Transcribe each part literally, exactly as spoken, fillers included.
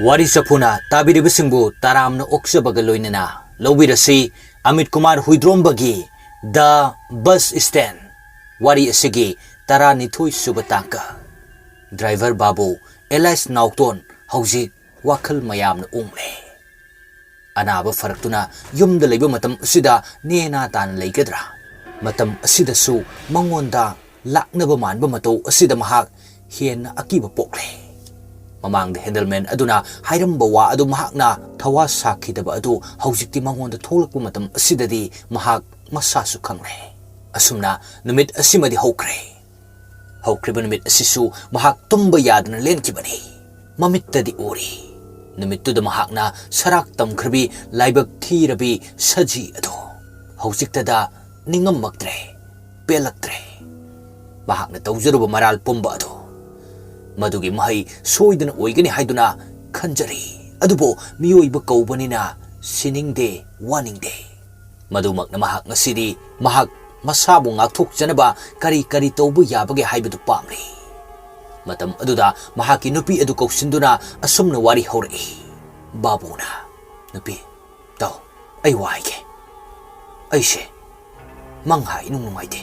ꯋꯥꯔꯤ ꯆꯐꯨꯅ ꯇꯥꯕꯤꯔꯤꯕꯁꯤꯡꯕꯨ ꯇꯔꯥꯝꯅ ꯑꯣꯛꯆꯕꯒ ꯂꯣꯏꯅꯅ ꯂꯧꯕꯤꯔꯁꯤ꯫ Amit Kumar ꯍꯨꯏꯗ꯭ꯔꯣꯝꯕꯒꯤ The Bus Stand꯫ ꯋꯥꯔꯤ ꯑꯁꯤꯒꯤ ꯇꯔꯥꯅꯤꯊꯣꯏ ꯁꯨꯕ ꯇꯥꯡꯀꯛ꯫ ꯗ꯭ꯔꯥꯏꯚꯔ ꯕꯥꯕꯨ ꯑꯦꯂꯥꯏꯁ ꯅꯥꯎꯇꯣꯟ ꯍꯧꯖꯤꯛ ꯋꯥꯈꯜ ꯃꯌꯥꯝꯅ ꯎꯡꯂꯦ꯫ ꯑꯅꯥꯕ ꯐꯔꯛꯇꯨꯅ ꯌꯨꯝꯗ ꯂꯩꯕ ꯃꯇꯝ ꯑꯁꯤꯗ ꯅꯦꯅꯥ ꯇꯥꯅ ꯂꯩꯒꯗ꯭ꯔꯥ? ꯃꯇꯝ ꯑꯁꯤꯗꯁꯨ ꯃꯉꯣꯟꯗ ꯂꯥꯛꯅꯕ ꯃꯥꯟꯕ ꯃꯇꯧ ꯑꯁꯤꯗ ꯃꯍꯥꯛ ꯍꯦꯟꯅ ꯑꯀꯤꯕ ꯄꯣꯛꯂꯦ꯫ ꯃꯃꯥꯡꯗ ꯍꯦꯟꯗꯜꯃꯦꯟ ꯑꯗꯨꯅ ꯍꯥꯏꯔꯝꯕ ꯋꯥ ꯑꯗꯨ ꯃꯍꯥꯛꯅ ꯊꯋꯥ ꯁꯥꯈꯤꯗꯕ ꯑꯗꯨ ꯍꯧꯖꯤꯛꯇꯤ ꯃꯉꯣꯟꯗ ꯊꯣꯛꯂꯛꯄ ꯃꯇꯝ ꯑꯁꯤꯗꯗꯤ ꯃꯍꯥꯛ ꯃꯁꯥꯁꯨ ꯈꯪꯂꯦ꯫ ꯑꯁꯨꯝꯅ ꯅꯨꯃꯤꯠ ꯑꯁꯤꯃꯗꯤ ꯍꯧꯈ꯭ꯔꯦ꯫ ꯍꯧꯈ꯭ꯔꯤꯕ ꯅꯨꯃꯤꯠ ꯑꯁꯤꯁꯨ ꯃꯍꯥꯛ ꯇꯨꯝꯕ ꯌꯥꯗꯅ ꯂꯦꯟꯈꯤꯕꯅꯤ꯫ ꯃꯃꯤꯠꯇꯗꯤ ꯎꯔꯤ꯫ ꯅꯨꯃꯤꯠꯇꯨꯗ ꯃꯍꯥꯛꯅ ꯁꯔꯥꯛ ꯇꯝꯈ꯭ꯔꯕꯤ ꯂꯥꯏꯕꯛ ꯊꯤꯔꯕꯤ ꯁꯖꯤ ꯑꯗꯨ ꯍꯧꯖꯤꯛꯇꯗ ꯅꯤꯡꯉꯝꯃꯛꯇ꯭ꯔꯦ, ꯄꯦꯜꯂꯛꯇ꯭ꯔꯦ꯫ ꯃꯍꯥꯛꯅ ꯇꯧꯖꯔꯨꯕ ꯃꯔꯥꯜ ꯄꯨꯝꯕ ꯑꯗꯨ, ꯃꯗꯨꯒꯤ ꯃꯍꯩ ꯁꯣꯏꯗꯅ ꯑꯣꯏꯒꯅꯤ ꯍꯥꯏꯗꯨꯅ ꯈꯟꯖꯔꯤ꯫ ꯑꯗꯨꯕꯨ ꯃꯤꯑꯣꯏꯕ ꯀꯧꯕꯅꯤꯅ ꯁꯤꯅꯤꯡꯗꯦ, ꯋꯥꯅꯤꯡꯗꯦ꯫ ꯃꯗꯨꯃꯛꯅ ꯃꯍꯥꯛ ꯉꯁꯤꯗꯤ ꯃꯍꯥꯛ ꯃꯁꯥꯕꯨ ꯉꯥꯛꯊꯣꯛꯆꯅꯕ ꯀꯔꯤ ꯀꯔꯤ ꯇꯧꯕ ꯌꯥꯕꯒꯦ ꯍꯥꯏꯕꯗꯨ ꯄꯥꯝꯂꯤ꯫ ꯃꯇꯝ ꯑꯗꯨꯗ ꯃꯍꯥꯛꯀꯤ ꯅꯨꯄꯤ ꯑꯗꯨ ꯀꯧꯁꯤꯟꯗꯨꯅ ꯑꯁꯨꯝꯅ ꯋꯥꯔꯤ ꯍꯧꯔꯛꯏ, ꯕꯥꯕꯨꯅ, "ꯅꯨꯄꯤ, ꯇꯥꯎ, ꯑꯩ ꯋꯥ ꯍꯥꯏꯒꯦ꯫ ꯑꯩꯁꯦ ꯃꯪ ꯍꯥꯏ ꯏꯅꯨꯡ ꯅꯨꯡꯉꯥꯏꯇꯦ꯫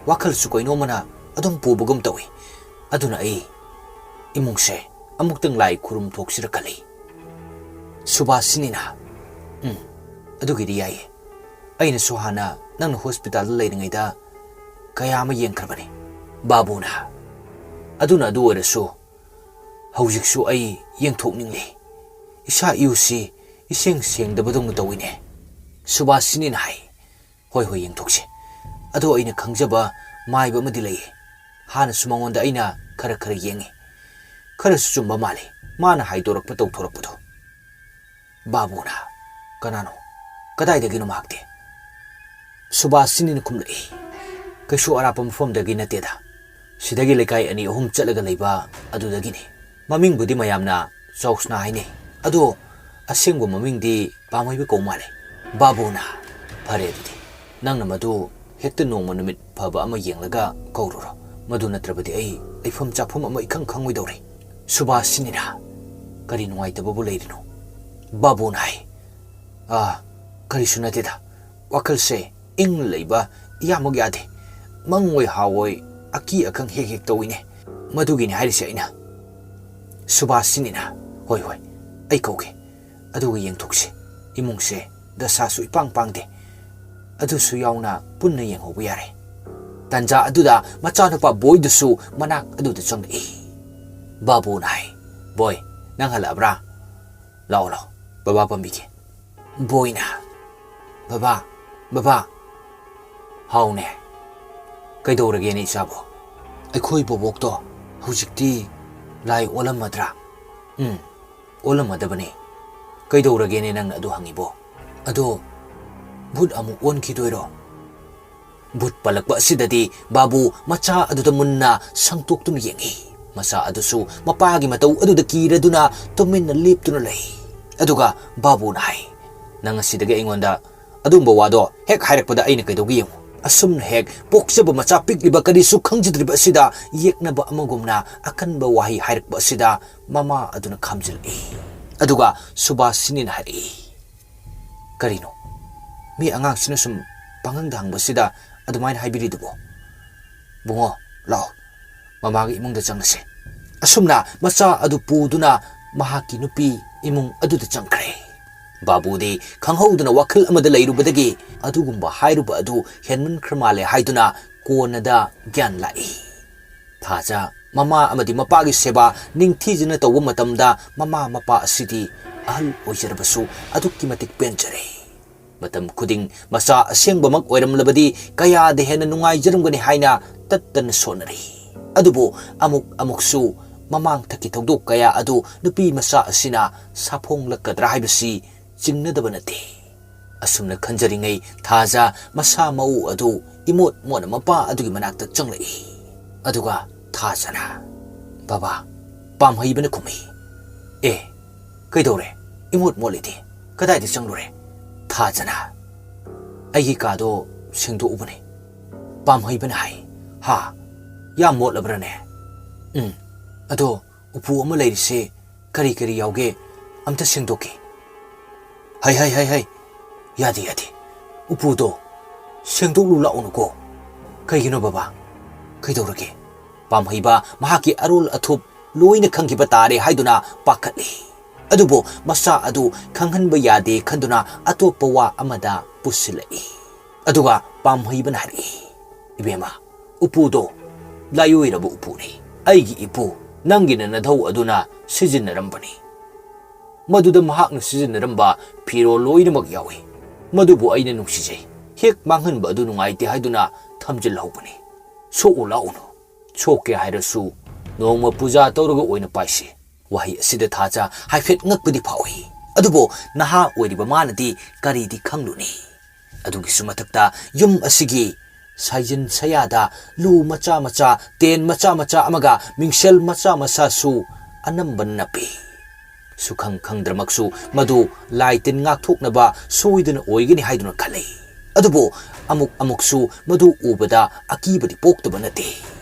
ꯋꯥꯈꯜꯁꯨ ꯀꯩꯅꯣꯝꯃꯅ ꯑꯗꯨꯝ ꯄꯨꯕꯒꯨꯝ ꯇꯧꯏ꯫ ꯑꯗꯨꯅ ꯑꯩ ꯏꯃꯨꯡꯁꯦ ꯑꯃꯨꯛꯇꯪ ꯂꯥꯏ ꯈꯨꯔꯨꯝ ꯊꯣꯛꯁꯤꯔ ꯈꯜꯂꯤ꯫" ꯁꯨꯕꯥꯁꯤꯅꯤꯅ, "ꯎꯝ, ꯑꯗꯨꯒꯤꯗꯤ ꯌꯥꯏꯌꯦ꯫ ꯑꯩꯅꯁꯨ ꯍꯥꯟꯅ ꯅꯪꯅ ꯍꯣꯁꯄꯤꯇꯥꯜꯗ ꯂꯩꯔꯤꯉꯩꯗ ꯀꯌꯥ ꯑꯃ ꯌꯦꯡꯈ꯭ꯔꯕꯅꯤ꯫" ꯕꯥꯕꯨꯅ, "ꯑꯗꯨꯅ ꯑꯗꯨ ꯑꯣꯏꯔꯁꯨ, ꯍꯧꯖꯤꯛꯁꯨ ꯑꯩ ꯌꯦꯡꯊꯣꯛꯅꯤꯡꯂꯤ꯫ ꯏꯁꯥ ꯏꯎꯁꯤ ꯏꯁꯦꯡ ꯁꯦꯡꯗꯕꯗꯧꯅ ꯇꯧꯏꯅꯦ꯫" ꯁꯨꯕꯥꯁꯤꯅꯤꯅ ꯍꯥꯏ, "ꯍꯣꯏ, ꯍꯣꯏ, ꯌꯦꯡꯊꯣꯛꯁꯤ꯫ ꯑꯗꯣ ꯑꯩꯅ ꯈꯪꯖꯕ ꯃꯥꯏꯕ ꯑꯃꯗꯤ ꯂꯩꯌꯦ꯫ ꯍꯥꯟꯅꯁꯨ ꯃꯉꯣꯟꯗ ꯑꯩꯅ ꯈꯔ ꯈꯔ ꯌꯦꯡꯉꯤ꯫ ꯈꯔꯁꯨ ꯆꯨꯝꯕ ꯃꯥꯜꯂꯤ ꯃꯥꯅ ꯍꯥꯏꯗꯣꯔꯛꯄ ꯇꯧꯊꯣꯔꯛꯄꯗꯣ꯫" ꯕꯥꯕꯨꯅ, "ꯀꯅꯥꯅꯣ? ꯀꯗꯥꯏꯗꯒꯤꯅꯣ ꯃꯍꯥꯛꯇꯤ?" ꯁꯨꯕꯥꯁꯤꯅꯤꯅ ꯈꯨꯝꯂꯛꯏ, "ꯀꯩꯁꯨ ꯑꯔꯥꯞꯄ ꯃꯐꯝꯗꯒꯤ ꯅꯠꯇꯦꯗ꯫ ꯁꯤꯗꯒꯤ ꯂꯩꯀꯥꯏ ꯑꯅꯤ ꯑꯍꯨꯝ ꯆꯠꯂꯒ ꯂꯩꯕ ꯑꯗꯨꯗꯒꯤꯅꯤ꯫ ꯃꯃꯤꯡꯕꯨꯗꯤ ꯃꯌꯥꯝꯅ ꯆꯧꯁꯅꯥ ꯍꯥꯏꯅꯩ꯫ ꯑꯗꯣ ꯑꯁꯦꯡꯕ ꯃꯃꯤꯡꯗꯤ ꯄꯥꯃꯩꯕ ꯀꯧ ꯃꯥꯜꯂꯦ꯫" ꯕꯥꯕꯨꯅ, "ꯐꯔꯦ ꯑꯗꯨꯗꯤ, ꯅꯪꯅ ꯃꯗꯨ ꯍꯦꯛꯇ ꯅꯣꯡꯃ ꯅꯨꯃꯤꯠ ꯐꯕ ꯑꯃ ꯌꯦꯡꯂꯒ ꯀꯧꯔꯨꯔꯣ꯫ ꯃꯗꯨ ꯅꯠꯇ꯭ꯔꯕꯗꯤ ꯑꯩ ꯂꯩꯐꯝ ꯆꯥꯐꯝ ꯑꯃ ꯏꯈꯪ ꯈꯪꯉꯣꯏꯗꯧꯔꯤ꯫" ꯁꯨꯕꯥꯁꯤꯅꯤꯅ, "ꯀꯔꯤ ꯅꯨꯡꯉꯥꯏꯇꯕꯕꯨ ꯂꯩꯔꯤꯅꯣ?" ꯕꯥꯕꯨꯅ ꯍꯥꯏ꯫ "ꯑꯥ, ꯀꯔꯤꯁꯨ ꯅꯠꯇꯦꯗ꯫ ꯋꯥꯈꯜꯁꯦ ꯏꯪꯅ ꯂꯩꯕ ꯏꯌꯥꯃꯛ ꯌꯥꯗꯦ꯫ ꯃꯪꯑꯣꯏ ꯍꯥꯑꯣꯏ ꯑꯀꯤ ꯑꯈꯪ ꯍꯦꯛ ꯍꯦꯛ ꯇꯧꯏꯅꯦ꯫ ꯃꯗꯨꯒꯤꯅꯤ ꯍꯥꯏꯔꯤꯁꯦ ꯑꯩꯅ꯫" ꯁꯨꯕꯥꯁꯤꯅꯤꯅ, "ꯍꯣꯏ, ꯍꯣꯏ, ꯑꯩ ꯀꯧꯒꯦ꯫ ꯑꯗꯨꯒ ꯌꯦꯡꯊꯣꯛꯁꯤ꯫ ꯏꯃꯨꯡꯁꯦ ꯗꯁꯥꯁꯨ ꯏꯄꯥꯡ ꯄꯥꯡꯗꯦ꯫ ꯑꯗꯨꯁꯨ ꯌꯥꯎꯅ ꯄꯨꯟꯅ ꯌꯦꯡꯍꯧꯕ ꯌꯥꯔꯦ꯫" ꯇꯟꯖꯥ ꯑꯗꯨꯗ ꯃꯆꯥꯅꯨꯄꯥ ꯕꯣꯏꯗꯨꯁꯨ ꯃꯅꯥꯛ ꯑꯗꯨꯗ ꯆꯪꯂꯛꯏ꯫ ꯕꯥꯕꯨꯅ ꯍꯥꯏ, "ꯕꯣꯏ, ꯅꯪ ꯍꯜꯂꯛꯑꯕ꯭ꯔꯥ? ꯂꯥꯛꯑꯣ, ꯂꯥꯛꯑꯣ, ꯕꯕꯥ ꯄꯝꯕꯤꯒꯦ꯫" ꯕꯣꯏꯅ, "ꯕꯕꯥ, ꯕꯕꯥ꯫" "ꯍꯥꯎꯅꯦ, ꯀꯩꯗꯧꯔꯒꯦꯅꯦ ꯏꯆꯥꯕꯣ? ꯑꯩꯈꯣꯏ ꯕꯣꯕꯣꯛꯇꯣ ꯍꯧꯖꯤꯛꯇꯤ ꯂꯥꯏ ꯑꯣꯜꯂꯝꯃꯗ꯭ꯔꯥ?" "ꯎꯝ, ꯑꯣꯜꯂꯝꯃꯗꯕꯅꯤ꯫ ꯀꯩꯗꯧꯔꯒꯦꯅꯦ ꯅꯪꯅ ꯑꯗꯨ ꯍꯪꯉꯤꯕꯣ? ꯑꯗꯣ ꯚꯨꯠ ꯑꯃꯨꯛ ꯑꯣꯟꯈꯤꯗꯣꯏꯔꯣ?" ꯚꯨꯠ ꯄꯜꯂꯛꯄ ꯑꯁꯤꯗꯗꯤ ꯕꯥꯕꯨ ꯃꯆꯥ ꯑꯗꯨꯗ ꯃꯨꯟꯅ ꯁꯪꯇꯣꯛꯇꯨꯅ ꯌꯦꯡꯏ꯫ ꯃꯆꯥ ꯑꯗꯨꯁꯨ ꯃꯄꯥꯒꯤ ꯃꯇꯧ ꯑꯗꯨꯗ ꯀꯤꯔꯗꯨꯅ ꯇꯨꯃꯤꯟꯅ ꯂꯦꯞꯇꯨꯅ ꯂꯩ꯫ ꯑꯗꯨꯒ ꯕꯥꯕꯨꯅ ꯍꯥꯏ, "ꯅꯪ ꯑꯁꯤꯗꯒꯤ ꯑꯩꯉꯣꯟꯗ ꯑꯗꯨꯝꯕ ꯋꯥꯗꯣ ꯍꯦꯛ ꯍꯥꯏꯔꯛꯄꯗ ꯑꯩꯅ ꯀꯩꯗꯧꯒꯦ ꯌꯦꯡꯉꯨ꯫ ꯑꯁꯨꯝꯅ ꯍꯦꯛ ꯄꯣꯛꯆꯕ ꯃꯆꯥ ꯄꯤꯛꯂꯤꯕ ꯀꯔꯤꯁꯨ ꯈꯪꯖꯗ꯭ꯔꯤꯕ ꯑꯁꯤꯗ ꯌꯦꯛꯅꯕ ꯑꯃꯒꯨꯝꯅ ꯑꯀꯟꯕ ꯋꯥꯍꯩ ꯍꯥꯏꯔꯛꯄ ꯑꯁꯤꯗ ꯃꯃꯥ ꯑꯗꯨꯅ ꯈꯥꯝꯖꯤꯜꯂꯛꯏ꯫" ꯑꯗꯨꯒ ꯁꯨꯕꯥꯁꯤꯅꯤꯅ ꯍꯥꯏꯔꯛꯏ, "ꯀꯔꯤꯅꯣ? ꯃꯤ ꯑꯉꯥꯡꯁꯤꯅ ꯁꯨꯝ ꯄꯪꯍꯪꯗ ꯍꯪꯕꯁꯤꯗ ꯑꯗꯨꯃꯥꯏꯅ ꯍꯥꯏꯕꯤꯔꯤꯗꯨꯕꯣ? ꯕꯨꯡꯉꯣ, ꯂꯥꯛꯑꯣ, ꯃꯃꯥꯒꯤ ꯏꯃꯨꯡꯗ ꯆꯪꯂꯁꯦ꯫" ꯑꯁꯨꯝꯅ ꯃꯆꯥ ꯑꯗꯨ ꯄꯨꯗꯨꯅ ꯃꯍꯥꯛꯀꯤ ꯅꯨꯄꯤ ꯏꯃꯨꯡ ꯑꯗꯨꯗ ꯆꯪꯈ꯭ꯔꯦ꯫ ꯕꯥꯕꯨꯗꯤ ꯈꯪꯍꯧꯗꯅ ꯋꯥꯈꯜ ꯑꯃꯗ ꯂꯩꯔꯨꯕꯗꯒꯤ ꯑꯗꯨꯒꯨꯝꯕ ꯍꯥꯏꯔꯨꯕ ꯑꯗꯨ ꯍꯦꯟꯃꯟꯈ꯭ꯔ ꯃꯥꯜꯂꯦ ꯍꯥꯏꯗꯨꯅ ꯀꯣꯟꯅꯗ ꯒ꯭ꯌꯥꯟ ꯂꯥꯛꯏ꯫ ꯊꯥꯖ ꯃꯃꯥ ꯑꯃꯗꯤ ꯃꯄꯥꯒꯤ ꯁꯦꯕꯥ ꯅꯤꯡꯊꯤꯖꯅ ꯇꯧꯕ ꯃꯇꯝꯗ ꯃꯃꯥ ꯃꯄꯥ ꯑꯁꯤꯗꯤ ꯑꯍꯜ ꯑꯣꯏꯖꯔꯕꯁꯨ ꯑꯗꯨꯛꯀꯤ ꯃꯇꯤꯛ ꯄꯦꯟꯖꯔꯦ꯫ ꯃꯇꯝ ꯈꯨꯗꯤꯡ ꯃꯆꯥ ꯑꯁꯦꯡꯕꯃꯛ ꯑꯣꯏꯔꯝꯂꯕꯗꯤ ꯀꯌꯥꯗ ꯍꯦꯟꯅ ꯅꯨꯡꯉꯥꯏꯖꯔꯝꯒꯅꯤ ꯍꯥꯏꯅ ꯇꯠꯇꯅ ꯁꯣꯟꯅꯔꯤ꯫ ꯑꯗꯨꯕꯨ ꯑꯃꯨꯛ ꯑꯃꯨꯛꯁꯨ ꯃꯃꯥꯡꯊꯛꯀꯤ ꯊꯧꯗꯣꯛ ꯀꯌꯥ ꯑꯗꯨ ꯅꯨꯄꯤ ꯃꯆꯥ ꯑꯁꯤꯅ ꯁꯥꯐꯣꯡꯂꯛꯀꯗ꯭ꯔꯥ ꯍꯥꯏꯕꯁꯤ ꯆꯤꯡꯅꯗꯕ ꯅꯠꯇꯦ꯫ ꯑꯁꯨꯝꯅ ꯈꯟꯖꯔꯤꯉꯩ ꯊꯥꯖ ꯃꯁꯥ ꯃꯎ ꯑꯗꯨ ꯏꯃꯣꯠ ꯃꯣꯠꯅ ꯃꯄꯥ ꯑꯗꯨꯒꯤ ꯃꯅꯥꯛꯇ ꯆꯪꯂꯛꯏ꯫ ꯑꯗꯨꯒ ꯊꯥꯖꯅ, "ꯕꯕꯥ, ꯄꯥꯝꯍꯩꯕꯅ ꯈꯨꯝꯃꯤ꯫" "ꯑꯦ, ꯀꯩꯗꯧꯔꯦ? ꯏꯃꯣꯠ ꯃꯣꯠꯂꯤꯗꯤ꯫ ꯀꯗꯥꯏꯗ ꯆꯪꯂꯨꯔꯦ?" ꯊꯥꯖꯅ, "ꯑꯩꯒꯤ ꯀꯥꯗꯣ ꯁꯦꯡꯗꯣꯛꯎꯕꯅꯦ꯫" ꯄꯥꯝꯍꯩꯕꯅ ꯍꯥꯏ, "ꯍꯥ? ꯌꯥꯝ ꯃꯣꯠꯂꯕ꯭ꯔꯅꯦ?" "ꯎꯝ, ꯑꯗꯣ ꯎꯄꯨ ꯑꯃ ꯂꯩꯔꯤꯁꯦ ꯀꯔꯤ ꯀꯔꯤ ꯌꯥꯎꯒꯦ ꯑꯝꯇ ꯁꯦꯡꯗꯣꯛꯀꯦ꯫ "ꯍꯩ, ꯍꯩ, ꯍꯩ, ꯍꯩ, ꯌꯥꯗꯦ, ꯌꯥꯗꯦ꯫ ꯎꯄꯨꯗꯣ ꯁꯦꯡꯗꯣꯛꯂꯨ ꯂꯥꯛꯎꯅꯨꯀꯣ꯫" "ꯀꯩꯒꯤꯅꯣ ꯕꯕꯥ? ꯀꯩꯗꯧꯔꯒꯦ?" ꯄꯥꯝꯍꯩꯕ ꯃꯍꯥꯛꯀꯤ ꯑꯔꯣꯜ ꯑꯊꯨꯞ ꯂꯣꯏꯅ ꯈꯪꯈꯤꯕ ꯇꯥꯔꯦ ꯍꯥꯏꯗꯨꯅ ꯄꯥꯈꯠꯂꯤ꯫ ꯑꯗꯨꯕꯨ ꯃꯆꯥ ꯑꯗꯨ ꯈꯪꯍꯟꯕ ꯌꯥꯗꯦ ꯈꯟꯗꯨꯅ ꯑꯇꯣꯞꯄ ꯋꯥ ꯑꯃꯗ ꯄꯨꯁꯤꯜꯂꯛꯏ꯫ ꯑꯗꯨꯒ ꯄꯥꯝꯍꯩꯕꯅ ꯍꯥꯏꯔꯛꯏ, "ꯏꯕꯦꯝꯃ, ꯎꯄꯨꯗꯣ ꯂꯥꯏꯑꯣꯏꯔꯕ ꯎꯄꯨꯅꯤ꯫ ꯑꯩꯒꯤ ꯏꯄꯨ, ꯅꯪꯒꯤ ꯅꯅꯙꯧ ꯑꯗꯨꯅ ꯁꯤꯖꯤꯟꯅꯔꯝꯕꯅꯤ꯫ ꯃꯗꯨꯗ ꯃꯍꯥꯛꯅ ꯁꯤꯖꯤꯟꯅꯔꯝꯕ ꯐꯤꯔꯣꯜ ꯂꯣꯏꯅꯃꯛ ꯌꯥꯎꯏ꯫ ꯃꯗꯨꯕꯨ ꯑꯩꯅ ꯅꯨꯡꯁꯤꯖꯩ꯫ ꯍꯦꯛ ꯃꯥꯡꯍꯟꯕ ꯑꯗꯨ ꯅꯨꯡꯉꯥꯏꯇꯦ ꯍꯥꯏꯗꯨꯅ ꯊꯝꯖꯤꯜꯍꯧꯕꯅꯤ꯫ ꯁꯣꯛꯎ ꯂꯥꯛꯎꯅꯨ꯫ ꯁꯣꯛꯀꯦ ꯍꯥꯏꯔꯁꯨ ꯅꯣꯡꯃ ꯄꯨꯖꯥ ꯇꯧꯔꯒ ꯑꯣꯏꯅ ꯄꯥꯏꯁꯤ꯫" ꯋꯥꯍꯩ ꯑꯁꯤꯗ ꯊꯥꯖ ꯍꯥꯏꯐꯦꯠ ꯉꯛꯄꯗꯤ ꯐꯥꯎꯏ꯫ ꯑꯗꯨꯕꯨ ꯅꯍꯥ ꯑꯣꯏꯔꯤꯕ ꯃꯥꯅꯗꯤ ꯀꯔꯤꯗꯤ ꯈꯪꯂꯨꯅꯤ? ꯑꯗꯨꯒꯤꯁꯨ ꯃꯊꯛꯇ ꯌꯨꯝ ꯑꯁꯤꯒꯤ ꯁꯥꯏꯖꯤꯟ ꯁꯌꯥꯗ ꯂꯨ ꯃꯆꯥ ꯃꯆꯥ, ꯇꯦꯟ ꯃꯆꯥ ꯃꯆꯥ ꯑꯃꯒ ꯃꯤꯡꯁꯦꯜ ꯃꯆꯥ ꯃꯆꯥꯁꯨ ꯑꯅꯝꯕꯅ ꯅꯞꯄꯤ꯫ ꯁꯨꯈꯪ ꯈꯪꯗ꯭ꯔꯃꯛꯁꯨ ꯃꯗꯨ ꯂꯥꯏ ꯇꯤꯟ ꯉꯥꯛꯊꯣꯛꯅꯕ ꯁꯣꯏꯗꯅ ꯑꯣꯏꯒꯅꯤ ꯍꯥꯏꯗꯨꯅ ꯈꯜꯂꯤ꯫ ꯑꯗꯨꯕꯨ ꯑꯃꯨꯛ ꯑꯃꯨꯛꯁꯨ ꯃꯗꯨ ꯎꯕꯗ ꯑꯀꯤꯕꯗꯤ ꯄꯣꯛꯇꯕ ꯅꯠꯇꯦ꯫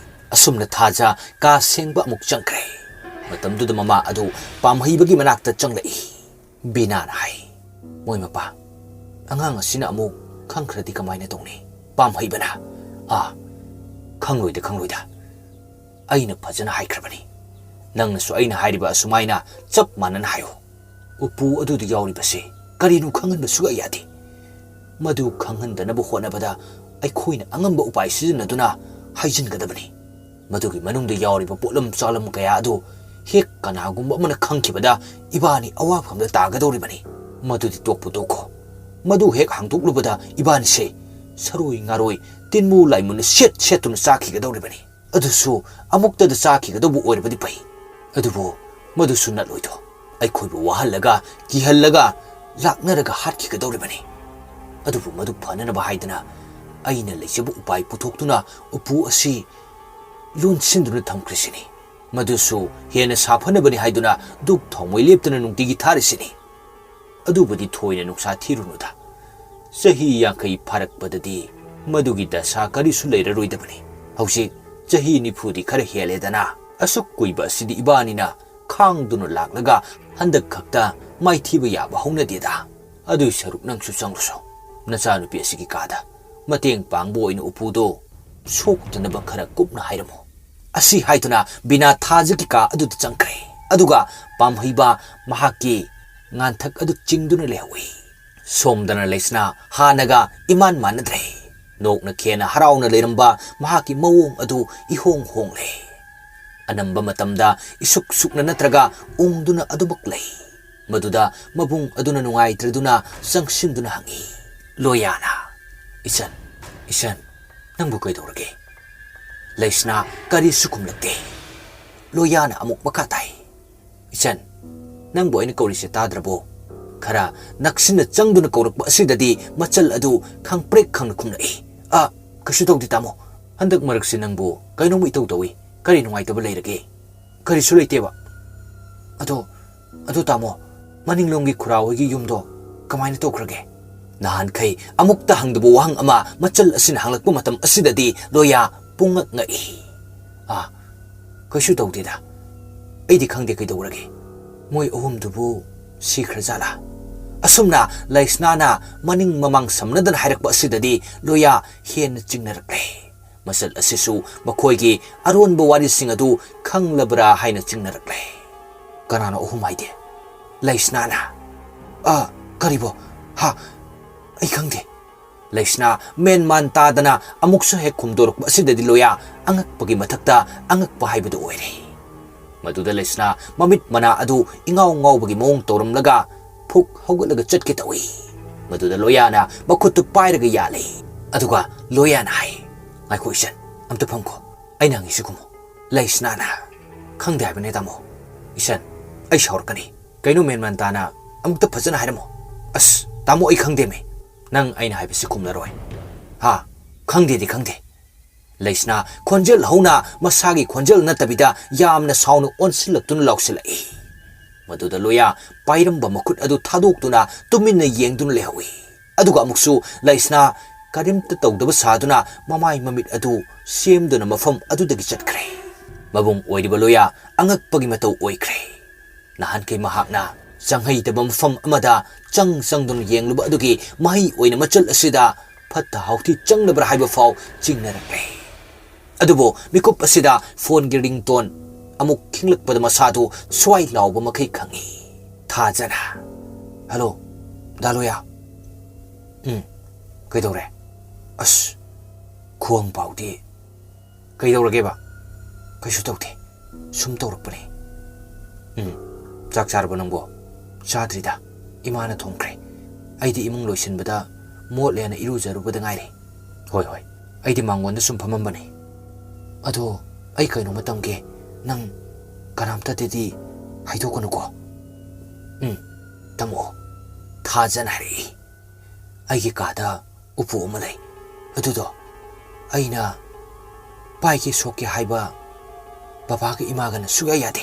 ꯑꯁꯨꯝꯅ ꯊꯥꯖ ꯀꯥ ꯁꯦꯡꯕ ꯑꯃꯨꯛ ꯆꯪꯈ꯭ꯔꯦ꯫ ꯃꯇꯝꯗꯨꯗ ꯃꯃꯥ ꯑꯗꯨ ꯄꯥꯝꯍꯩꯕꯒꯤ ꯃꯅꯥꯛꯇ ꯆꯪꯂꯛꯏ꯫ ꯕꯤꯅꯥꯅ ꯍꯥꯏ, "ꯃꯣꯏ ꯃꯄꯥ, ꯑꯉꯥꯡ ꯑꯁꯤꯅ ꯑꯃꯨꯛ ꯈꯪꯈ꯭ꯔꯗꯤ ꯀꯃꯥꯏꯅ ꯇꯧꯅꯤ?" ꯄꯥꯝꯍꯩꯕꯅ, "ꯑꯥ, ꯈꯪꯂꯣꯏꯗ, ꯈꯪꯂꯣꯏꯗ꯫ ꯑꯩꯅ ꯐꯖꯅ ꯍꯥꯏꯈ꯭ꯔꯕꯅꯤ꯫ ꯅꯪꯅꯁꯨ ꯑꯩꯅ ꯍꯥꯏꯔꯤꯕ ꯑꯁꯨꯃꯥꯏꯅ ꯆꯞ ꯃꯥꯟꯅꯅ ꯍꯥꯏꯌꯨ꯫ ꯎꯄꯨ ꯑꯗꯨꯗ ꯌꯥꯎꯔꯤꯕꯁꯤ ꯀꯔꯤꯅꯣ ꯈꯪꯍꯟꯕ ꯁꯨꯛꯌꯥ ꯌꯥꯗꯦ꯫ ꯃꯗꯨ ꯈꯪꯍꯟꯗꯅꯕ ꯍꯣꯠꯅꯕꯗ ꯑꯩꯈꯣꯏꯅ ꯑꯉꯝꯕ ꯎꯄꯥꯏ ꯁꯤꯖꯤꯟꯅꯗꯨꯅ ꯍꯥꯏꯖꯤꯟꯒꯗꯕꯅꯤ꯫ ꯃꯗꯨꯒꯤ ꯃꯅꯨꯡꯗ ꯌꯥꯎꯔꯤꯕ ꯄꯣꯠꯂꯝ ꯆꯥꯂꯝ ꯀꯌꯥ ꯑꯗꯨ ꯍꯦꯛ ꯀꯅꯥꯒꯨꯝꯕ ꯑꯃꯅ ꯈꯪꯈꯤꯕꯗ ꯏꯕꯥꯅꯤ ꯑꯋꯥꯐꯝꯗ ꯇꯥꯒꯗꯧꯔꯤꯕꯅꯤ꯫ ꯃꯗꯨꯗꯤ ꯇꯣꯛꯄꯨ ꯇꯣꯛꯈꯣ꯫ ꯃꯗꯨ ꯍꯦꯛ ꯍꯥꯡꯗꯣꯛꯂꯨꯕꯗ ꯏꯕꯥꯅꯤꯁꯦ ꯁꯔꯣꯏ ꯉꯥꯔꯣꯏ, ꯇꯤꯟꯃꯨ ꯂꯥꯏꯃꯨꯅ ꯁꯦꯠ ꯁꯦꯠꯇꯨꯅ ꯆꯥꯈꯤꯒꯗꯧꯔꯤꯕꯅꯤ꯫ ꯑꯗꯨꯁꯨ ꯑꯃꯨꯛꯇꯗ ꯆꯥꯈꯤꯒꯗꯧꯕ ꯑꯣꯏꯔꯕꯗꯤ ꯐꯩ꯫ ꯑꯗꯨꯕꯨ ꯃꯗꯨꯁꯨ ꯅꯠꯂꯣꯏꯗꯣ꯫ ꯑꯩꯈꯣꯏꯕꯨ ꯋꯥꯍꯜꯂꯒ, ꯀꯤꯍꯜꯂꯒ, ꯂꯥꯛꯅꯔꯒ ꯍꯥꯠꯈꯤꯒꯗꯧꯔꯤꯕꯅꯤ꯫ ꯑꯗꯨꯕꯨ ꯃꯗꯨ ꯐꯅꯅꯕ ꯍꯥꯏꯗꯅ ꯑꯩꯅ ꯂꯩꯖꯕ ꯎꯄꯥꯏ ꯄꯨꯊꯣꯛꯇꯨꯅ ꯎꯄꯨ ꯑꯁꯤ ꯂꯣꯟꯁꯤꯟꯗꯨꯅ ꯊꯝꯈ꯭ꯔꯤꯁꯤꯅꯤ꯫ ꯃꯗꯨꯁꯨ ꯍꯦꯟꯅ ꯁꯥꯐꯅꯕꯅꯤ ꯍꯥꯏꯗꯨꯅ ꯗꯨꯛ ꯊꯥꯎꯃꯩ ꯂꯦꯞꯇꯅ ꯅꯨꯡꯇꯤꯒꯤ ꯊꯥꯔꯤꯁꯤꯅꯤ꯫ ꯑꯗꯨꯕꯨꯗꯤ ꯊꯣꯏꯅ ꯅꯨꯡꯁꯥ ꯊꯤꯔꯨꯅꯨꯗ꯫ ꯆꯍꯤ ꯌꯥꯡꯈꯩ ꯐꯥꯔꯛꯄꯗꯗꯤ ꯃꯗꯨꯒꯤ ꯗꯁꯥ ꯀꯔꯤꯁꯨ ꯂꯩꯔꯔꯣꯏꯗꯕꯅꯤ꯫ ꯍꯧꯖꯤꯛ ꯆꯍꯤ ꯅꯤꯐꯨꯗꯤ ꯈꯔ ꯍꯦꯜꯂꯦꯗꯅ꯫ ꯑꯁꯨꯛ ꯀꯨꯏꯕ ꯑꯁꯤꯗꯤ ꯏꯕꯥꯅꯤꯅ ꯈꯥꯡꯗꯨꯅ ꯂꯥꯛꯂꯒ ꯍꯟꯗꯛ ꯈꯛꯇ ꯃꯥꯏꯊꯤꯕ ꯌꯥꯕ ꯍꯧꯅꯗꯦꯗ꯫ ꯑꯗꯨꯏ ꯁꯔꯨꯛ ꯅꯪꯁꯨ ꯆꯪꯂꯨꯁꯣ꯫ ꯅꯆꯥꯅꯨꯄꯤ ꯑꯁꯤꯒꯤ ꯀꯥꯗ ꯃꯇꯦꯡ ꯄꯥꯡꯕ ꯑꯣꯏꯅ ꯎꯄꯨꯗꯣ ꯁꯣꯛꯇꯅꯕ ꯈꯔ ꯀꯨꯞꯅ ꯍꯥꯏꯔꯝꯃꯨ꯫ ꯑꯁꯤ ꯍꯥꯏꯗꯨꯅ ꯕꯤꯅꯥ ꯊꯥꯖꯒꯤ ꯀꯥ ꯑꯗꯨꯗ ꯆꯪꯈ꯭ꯔꯦ꯫ ꯑꯗꯨꯒ ꯄꯥꯝꯍꯩꯕ ꯃꯍꯥꯛꯀꯤ ꯉꯥꯟꯊꯛ ꯑꯗꯨ ꯆꯤꯡꯗꯨꯅ ꯂꯩꯍꯧꯏ꯫ ꯁꯣꯝꯗꯅ ꯂꯩꯁꯅꯥ ꯍꯥꯟꯅꯒ ꯏꯃꯥꯟ ꯃꯥꯟꯅꯗ꯭ꯔꯦ꯫ ꯅꯣꯛꯅ ꯈꯦꯅ ꯍꯔꯥꯎꯅ ꯂꯩꯔꯝꯕ ꯃꯍꯥꯛꯀꯤ ꯃꯑꯣꯡ ꯑꯗꯨ ꯏꯍꯣꯡ ꯍꯣꯡꯂꯦ꯫ ꯑꯅꯝꯕ ꯃꯇꯝꯗ ꯏꯁꯨꯛ ꯁꯨꯛꯅ ꯅꯠꯇ꯭ꯔꯒ ꯎꯪꯗꯨꯅ ꯑꯗꯨꯃꯛ ꯂꯩ꯫ ꯃꯗꯨꯗ ꯃꯕꯨꯡ ꯑꯗꯨꯅ ꯅꯨꯡꯉꯥꯏꯇ꯭ꯔꯗꯨꯅ ꯆꯪꯁꯤꯟꯗꯨꯅ ꯍꯪꯏ꯫ ꯂꯣꯌꯥꯅ, "ꯏꯆꯟ, ꯏꯆꯟ, ꯅꯪꯕꯨ ꯀꯩꯗꯧꯔꯒꯦ?" ꯂꯩꯁꯅꯥ ꯀꯔꯤꯁꯨ ꯈꯨꯝꯂꯛꯇꯦ꯫ ꯂꯣꯌꯥꯅ ꯑꯃꯨꯛ ꯃꯈꯥ ꯇꯥꯏ, "ꯏꯆꯟ, ꯅꯪꯕꯨ ꯑꯩꯅ ꯀꯧꯔꯤꯁꯦ ꯇꯥꯗ꯭ꯔꯕꯣ?" ꯈꯔ ꯅꯛꯁꯤꯟꯅ ꯆꯪꯗꯨꯅ ꯀꯧꯔꯛꯄ ꯑꯁꯤꯗꯗꯤ ꯃꯆꯜ ꯑꯗꯨ ꯈꯪꯄ꯭ꯔꯦꯛ ꯈꯪꯅ ꯈꯨꯝꯂꯛꯏ꯫ "ꯑ, ꯀꯩꯁꯨ ꯇꯧꯗꯦ ꯇꯥꯃꯣ꯫ ꯍꯟꯗꯛ ꯃꯔꯛꯁꯤ ꯅꯪꯕꯨ ꯀꯩꯅꯣꯝ ꯏꯇꯧ ꯇꯧꯏ꯫ ꯀꯔꯤ ꯅꯨꯡꯉꯥꯏꯇꯕ ꯂꯩꯔꯒꯦ?" "ꯀꯔꯤꯁꯨ ꯂꯩꯇꯦꯕ꯫ ꯑꯗꯣ, ꯑꯗꯣ ꯇꯥꯃꯣ, ꯃꯅꯤꯡꯂꯣꯝꯒꯤ ꯈꯨꯔꯥ ꯍꯣꯏꯒꯤ ꯌꯨꯝꯗꯣ ꯀꯃꯥꯏꯅ ꯇꯧꯈ꯭ꯔꯒꯦ?" ꯅꯍꯥꯟꯈꯩ ꯑꯃꯨꯛꯇ ꯍꯪꯗꯕ ꯋꯥꯍꯪ ꯑꯃ ꯃꯆꯜ ꯑꯁꯤꯅ ꯍꯪꯂꯛꯄ ꯃꯇꯝ ꯑꯁꯤꯗꯗꯤ ꯂꯣꯌꯥ ꯄꯨꯡꯉꯛ ꯉꯛꯏ꯫ "ꯑꯥ, ꯀꯩꯁꯨ ꯇꯧꯗꯦꯗ꯫ ꯑꯩꯗꯤ ꯈꯪꯗꯦ ꯀꯩꯗꯧꯔꯒꯦ꯫ ꯃꯣꯏ ꯑꯍꯨꯝꯗꯨꯕꯨ ꯁꯤꯈ꯭ꯔꯖꯥꯠꯂꯥ?" ꯑꯁꯨꯝꯅ ꯂꯩꯁꯅꯥꯅ ꯃꯅꯤꯡ ꯃꯃꯥꯡ ꯁꯝꯅꯗꯅ ꯍꯥꯏꯔꯛꯄ ꯑꯁꯤꯗꯗꯤ ꯂꯣꯌꯥ ꯍꯦꯟꯅ ꯆꯤꯡꯅꯔꯛꯂꯦ꯫ ꯃꯆꯜ ꯑꯁꯤꯁꯨ ꯃꯈꯣꯏꯒꯤ ꯑꯔꯣꯟꯕ ꯋꯥꯔꯤꯁꯤꯡ ꯑꯗꯨ ꯈꯪꯂꯕ꯭ꯔꯥ ꯍꯥꯏꯅ ꯆꯤꯡꯅꯔꯛꯂꯦ꯫ "ꯀꯅꯥꯅꯣ ꯑꯍꯨꯝ ꯍꯥꯏꯗꯤ?" ꯂꯩꯁꯅꯥꯅ, "ꯑ, ꯀꯔꯤꯕꯣ? ꯍꯥ? ꯑꯩ ꯈꯪꯗꯦ꯫" ꯂꯩꯁꯅꯥ ꯃꯦꯟꯃꯥꯟ ꯇꯥꯗꯅ ꯑꯃꯨꯛꯁꯨ ꯍꯦꯛ ꯈꯨꯝꯗꯣꯔꯛꯄ ꯑꯁꯤꯗꯗꯤ ꯂꯣꯌꯥ ꯑꯉꯛꯄꯒꯤ ꯃꯊꯛꯇ ꯑꯉꯛꯄ ꯍꯥꯏꯕꯗꯨ ꯑꯣꯏꯔꯦ꯫ ꯃꯗꯨꯗ ꯂꯩꯁꯅꯥ ꯃꯃꯤꯠ ꯃꯅꯥ ꯑꯗꯨ ꯏꯉꯥꯎ ꯉꯥꯎꯕꯒꯤ ꯃꯑꯣꯡ ꯇꯧꯔꯝꯂꯒ ꯐꯨꯛ ꯍꯧꯒꯠꯂꯒ ꯆꯠꯀꯦ ꯇꯧꯏ꯫ ꯃꯗꯨꯗ ꯂꯣꯌꯥꯅ ꯃꯈꯨꯠꯇꯨ ꯄꯥꯏꯔꯒ ꯌꯥꯜꯂꯦ꯫ ꯑꯗꯨꯒ ꯂꯣꯌꯥꯅ ꯍꯥꯏ, "ꯉꯥꯏꯈꯣ ꯏꯆꯟ, ꯑꯝꯇ ꯐꯝꯈꯣ꯫ ꯑꯩꯅ ꯍꯪꯉꯤꯁꯤ ꯈꯨꯝꯃꯨ꯫" ꯂꯩꯁꯅꯥꯅ, "ꯈꯪꯗꯦ ꯍꯥꯏꯕꯅꯦ ꯇꯥꯃꯣ꯫ ꯏꯆꯟ, ꯑꯩ ꯁꯥꯎꯔꯛꯀꯅꯤ꯫ ꯀꯩꯅꯣ ꯃꯦꯟꯃꯥꯟ ꯇꯥꯅ ꯑꯃꯨꯛꯇ ꯐꯖꯅ ꯍꯥꯏꯔꯝꯃꯣ꯫" "ꯑꯁ, ꯇꯥꯃꯣ, ꯑꯩ ꯈꯪꯗꯦꯃꯤ꯫ ꯅꯪ ꯑꯩꯅ ꯍꯥꯏꯕꯁꯤ ꯈꯨꯝꯂꯔꯣꯏ꯫" "ꯍꯥ? ꯈꯪꯗꯦꯗꯤ ꯈꯪꯗꯦ꯫" ꯂꯩꯁꯅꯥ ꯈꯣꯟꯖꯦꯜ ꯍꯧꯅ ꯃꯁꯥꯒꯤ ꯈꯣꯟꯖꯦꯜ ꯅꯠꯇꯕꯤꯗ ꯌꯥꯝꯅ ꯁꯥꯎꯅ ꯑꯣꯟꯁꯤꯜꯂꯛꯇꯨꯅ ꯂꯥꯎꯁꯤꯜꯂꯛꯏ꯫ ꯃꯗꯨꯗ ꯂꯣꯌꯥ ꯄꯥꯏꯔꯝꯕ ꯃꯈꯨꯠ ꯑꯗꯨ ꯊꯥꯗꯣꯛꯇꯨꯅ ꯇꯨꯃꯤꯟꯅ ꯌꯦꯡꯗꯨꯅ ꯂꯩꯍꯧꯏ꯫ ꯑꯗꯨꯒ ꯑꯃꯨꯛꯁꯨ ꯂꯩꯁꯅꯥ ꯀꯔꯤꯝꯇ ꯇꯧꯗꯕ ꯁꯥꯗꯨꯅ ꯃꯃꯥꯏ ꯃꯃꯤꯠ ꯑꯗꯨ ꯁꯦꯝꯗꯨꯅ ꯃꯐꯝ ꯑꯗꯨꯗꯒꯤ ꯆꯠꯈ꯭ꯔꯦ꯫ ꯃꯕꯨꯡ ꯑꯣꯏꯔꯤꯕ ꯂꯣꯌꯥ ꯑꯉꯛꯄꯒꯤ ꯃꯇꯧ ꯑꯣꯏꯈ꯭ꯔꯦ꯫ ꯅꯍꯥꯟꯈꯩ ꯃꯍꯥꯛꯅ ꯆꯪꯍꯩꯗꯕ ꯃꯐꯝ ꯑꯃꯗ ꯆꯪ ꯆꯪꯗꯨꯅ ꯌꯦꯡꯂꯨꯕ ꯑꯗꯨꯒꯤ ꯃꯍꯩ ꯑꯣꯏꯅ ꯃꯆꯜ ꯑꯁꯤꯗ ꯐꯠꯇ ꯍꯥꯎꯊꯤ ꯆꯪꯂꯕ꯭ꯔꯥ ꯍꯥꯏꯕ ꯐꯥꯎ ꯆꯤꯡꯅꯔꯛꯂꯦ꯫ ꯑꯗꯨꯕꯨ ꯃꯤꯀꯨꯞ ꯑꯁꯤꯗ ꯐꯣꯟꯒꯤ ꯔꯤꯡꯇꯣꯟ ꯑꯃꯨꯛ ꯈꯤꯡꯂꯛꯄꯗ ꯃꯁꯥꯗꯨ ꯁ꯭ꯋꯥꯏ ꯂꯥꯎꯕ ꯃꯈꯩ ꯈꯪꯏ꯫ ꯊꯥꯖꯅ, "ꯍꯜꯂꯣ, ꯗꯥ ꯂꯣꯌꯥ?" "ꯎꯝ, ꯀꯩꯗꯧꯔꯦ?" "ꯑꯁ, ꯈꯨꯋꯥꯡ ꯄꯥꯎꯗꯤ ꯀꯩꯗꯧꯔꯒꯦꯕ?" "ꯀꯩꯁꯨ ꯇꯧꯗꯦ, ꯁꯨꯝ ꯇꯧꯔꯛꯄꯅꯦ꯫" "ꯎꯝ, ꯆꯥꯛ ꯆꯥꯔꯕꯣ ꯅꯪꯕꯣ?" "ꯆꯥꯗ꯭ꯔꯤꯗ, ꯏꯃꯥꯅ ꯊꯣꯡꯈ꯭ꯔꯦ꯫ ꯑꯩꯗꯤ ꯏꯃꯨꯡ ꯂꯣꯏꯁꯤꯟꯕꯗ ꯃꯣꯠꯂꯦꯅ ꯏꯔꯨꯖꯔꯨꯕꯗ ꯉꯥꯏꯔꯤ꯫" "ꯍꯣꯏ, ꯍꯣꯏ, ꯑꯩꯗꯤ ꯃꯥꯡꯒꯣꯟꯗ ꯁꯨꯝ ꯐꯝꯃꯝꯕꯅꯦ꯫ ꯑꯗꯣ ꯑꯩ ꯀꯩꯅꯣꯝꯃ ꯇꯝꯒꯦ, ꯅꯪ ꯀꯅꯥꯝꯇꯗꯗꯤ ꯍꯥꯏꯗꯣꯛꯀꯅꯨꯀꯣ꯫" "ꯎꯝ, ꯇꯝꯃꯛꯑꯣ꯫" ꯊꯥꯖꯅ ꯍꯥꯏꯔꯛꯏ꯫ "ꯑꯩꯒꯤ ꯀꯥꯗ ꯎꯄꯨ ꯑꯃ ꯂꯩ꯫ ꯑꯗꯨꯗꯣ ꯑꯩꯅ ꯄꯥꯏꯒꯦ ꯁꯣꯛꯀꯦ ꯍꯥꯏꯕ ꯕꯕꯥꯒ ꯏꯃꯥꯒꯅ ꯁꯨꯛꯌꯥ ꯌꯥꯗꯦ꯫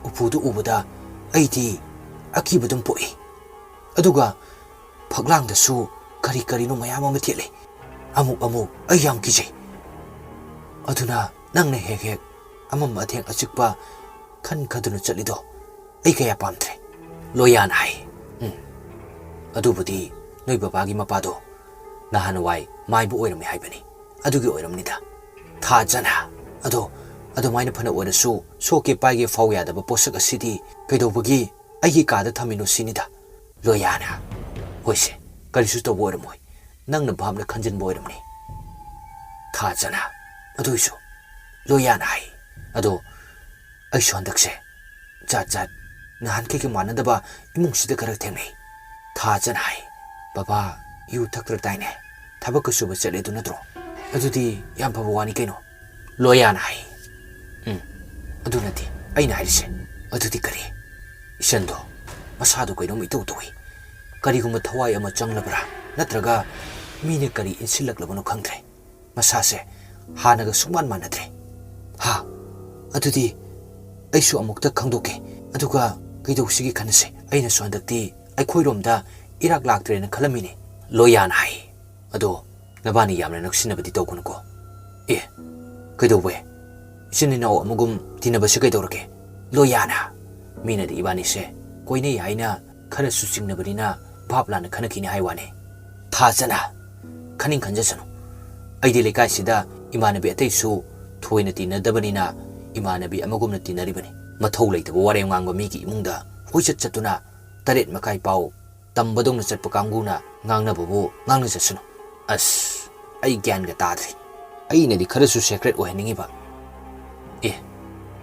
ꯎꯄꯨꯗꯨ ꯎꯕꯗ ꯑꯩꯗꯤ ꯑꯀꯤꯕ ꯑꯗꯨꯝ ꯄꯣꯛꯏ꯫ ꯑꯗꯨꯒ ꯐꯛꯂꯥꯡꯗꯁꯨ ꯀꯔꯤ ꯀꯔꯤꯅꯣ ꯃꯌꯥꯝ ꯑꯃ ꯊꯦꯠꯂꯤ꯫ ꯑꯃꯨꯛ ꯑꯃꯨꯛ ꯑꯩ ꯌꯥꯝ ꯀꯤꯖꯩ꯫ ꯑꯗꯨꯅ ꯅꯪꯅ ꯍꯦꯛ ꯍꯦꯛ ꯑꯃꯝ ꯑꯊꯦꯡ ꯑꯆꯤꯛꯄ ꯈꯟ ꯈꯟꯗꯨꯅ ꯆꯠꯂꯤꯗꯣ ꯑꯩ ꯀꯌꯥ ꯄꯥꯝꯗ꯭ꯔꯦ꯫" ꯂꯣꯌꯥꯅ ꯍꯥꯏ꯫ "ꯎꯝ, ꯑꯗꯨꯕꯨꯗꯤ ꯅꯣꯏ ꯕꯕꯥꯒꯤ ꯃꯄꯥꯗꯣ ꯅꯍꯥꯟꯋꯥꯏ ꯃꯥꯏꯕ ꯑꯣꯏꯔꯝꯃꯤ ꯍꯥꯏꯕꯅꯤ, ꯑꯗꯨꯒꯤ ꯑꯣꯏꯔꯝꯅꯤꯗ꯫" ꯊꯥꯖꯅ, "ꯑꯗꯣ ꯑꯗꯨꯃꯥꯏꯅ ꯐꯅ ꯑꯣꯏꯔꯁꯨ ꯁꯣꯛꯀꯦ ꯄꯥꯏꯒꯦ ꯐꯥꯎ ꯌꯥꯗꯕ ꯄꯣꯠꯁꯛ ꯑꯁꯤꯗꯤ ꯀꯩꯗꯧꯕꯒꯤ ꯑꯩꯒꯤ ꯀꯥꯗ ꯊꯝꯃꯤꯅꯣ ꯁꯤꯅꯤꯗ꯫" ꯂꯣꯌꯥꯅ, "ꯍꯣꯏꯁꯦ, ꯀꯔꯤꯁꯨ ꯇꯧꯕ ꯑꯣꯏꯔꯝꯃꯣꯏ, ꯅꯪꯅ ꯚꯥꯞꯅ ꯈꯟꯖꯤꯟꯕ ꯑꯣꯏꯔꯝꯅꯤ꯫" ꯊꯥꯖꯅ, "ꯑꯗꯨꯏꯁꯨ꯫" ꯂꯣꯌꯥꯅ ꯍꯥꯏ, "ꯑꯗꯣ ꯑꯩꯁꯨ ꯍꯟꯗꯛꯁꯦ ꯖꯥꯠ ꯖꯥꯠ ꯅꯍꯥꯟꯈꯩꯒ ꯃꯥꯟꯅꯗꯕ ꯏꯃꯨꯡꯁꯤꯗ ꯈꯔ ꯊꯦꯡꯅꯩ꯫" ꯊꯥꯖꯅ ꯍꯥꯏ, "ꯕꯕꯥ ꯌꯨ ꯊꯛꯇ꯭ꯔꯗꯥꯏꯅꯦ? ꯊꯕꯛꯀ ꯁꯨꯕ ꯆꯠꯂꯦ ꯑꯗꯨ ꯅꯠꯇ꯭ꯔꯣ? ꯑꯗꯨꯗꯤ ꯌꯥꯝ ꯐꯕ ꯋꯥꯅꯤ ꯀꯩꯅꯣ꯫" ꯂꯣꯌꯥꯅ ꯍꯥꯏ, "ꯎꯝ, ꯑꯗꯨ ꯅꯠꯇꯦ ꯑꯩꯅ ꯍꯥꯏꯔꯤꯁꯦ꯫" "ꯑꯗꯨꯗꯤ ꯀꯔꯤ?" "ꯏꯆꯟꯗꯣ ꯃꯁꯥꯗꯣ ꯀꯩꯅꯣꯝ ꯏꯇꯧ ꯇꯧꯏ꯫ ꯀꯔꯤꯒꯨꯝꯕ ꯊꯋꯥꯏ ꯑꯃ ꯆꯪꯂꯕ꯭ꯔꯥ, ꯅꯠꯇ꯭ꯔꯒ ꯃꯤꯅ ꯀꯔꯤ ꯏꯟꯁꯤꯜꯂꯛꯂꯕꯅꯣ ꯈꯪꯗ꯭ꯔꯦ꯫ ꯃꯁꯥꯁꯦ ꯍꯥꯟꯅꯒ ꯁꯨꯡꯃꯥꯟ ꯃꯥꯟꯅꯗ꯭ꯔꯦ꯫" "ꯍꯥ? ꯑꯗꯨꯗꯤ ꯑꯩꯁꯨ ꯑꯃꯨꯛꯇ ꯈꯪꯗꯣꯛꯀꯦ, ꯑꯗꯨꯒ ꯀꯩꯗꯧꯁꯤꯒꯦ ꯈꯟꯅꯁꯦ꯫ ꯑꯩꯅꯁꯨ ꯍꯟꯗꯛꯇꯤ ꯑꯩꯈꯣꯏꯔꯣꯝꯗ ꯏꯔꯥꯛ ꯂꯥꯛꯇ꯭ꯔꯦꯅ ꯈꯜꯂꯝꯃꯤꯅꯦ꯫" ꯂꯣꯌꯥꯅ ꯍꯥꯏ, "ꯑꯗꯣ ꯅꯕꯥꯅꯤ ꯌꯥꯝꯅ ꯅꯛꯁꯤꯟꯅꯕꯗꯤ ꯇꯧꯒꯅꯨꯀꯣ꯫" "ꯑꯦ, ꯀꯩꯗꯧꯕꯩ? ꯏꯆꯤꯟ ꯏꯅꯥꯎ ꯑꯃꯒꯨꯝ ꯇꯤꯟꯅꯕꯁꯤ ꯀꯩꯗꯧꯔꯒꯦ? ꯂꯣꯌꯥꯅ, ꯃꯤꯅꯗꯤ ꯏꯕꯥꯅꯤꯁꯦ ꯀꯣꯏꯅꯩ ꯍꯥꯏꯅ ꯈꯔꯁꯨ ꯆꯤꯡꯅꯕꯅꯤꯅ ꯚꯥꯞ ꯂꯥꯟꯅ ꯈꯟꯅꯈꯤꯅꯤ ꯍꯥꯏ ꯋꯥꯅꯤ꯫ ꯊꯥꯖꯅ ꯈꯟꯅꯤꯡ ꯈꯟꯖꯁꯅꯨ꯫ ꯑꯩꯗꯤ ꯂꯩꯀꯥꯏꯁꯤꯗ ꯏꯃꯥꯟꯅꯕꯤ ꯑꯇꯩꯁꯨ ꯊꯣꯏꯅ ꯇꯤꯟꯅꯗꯕꯅꯤꯅ ꯏꯃꯥꯟꯅꯕꯤ ꯑꯃꯒꯨꯝꯅ ꯇꯤꯟꯅꯔꯤꯕꯅꯤ꯫ ꯃꯊꯧ ꯂꯩꯇꯕ ꯋꯥꯔꯦꯝ ꯉꯥꯡꯕ ꯃꯤꯒꯤ ꯏꯃꯨꯡꯗ ꯀꯣꯏꯆꯠ ꯆꯠꯇꯨꯅ ꯇꯔꯦꯠ ꯃꯈꯥꯏ ꯄꯥꯎ ꯇꯝꯕꯗꯧꯅ ꯆꯠꯄ ꯀꯥꯡꯕꯨꯅ ꯉꯥꯡꯅꯕꯕꯨ ꯉꯥꯡꯅꯖꯁꯅꯨ꯫ ꯑꯁ, ꯑꯩ ꯒ꯭ꯌꯥꯟꯒ ꯇꯥꯗ꯭ꯔꯦ꯫ ꯑꯩꯅꯗꯤ ꯈꯔꯁꯨ ꯁꯦꯀ꯭ꯔꯦꯠ ꯑꯣꯏꯍꯟꯅꯤꯡꯉꯤꯕ꯫ ꯑꯦ,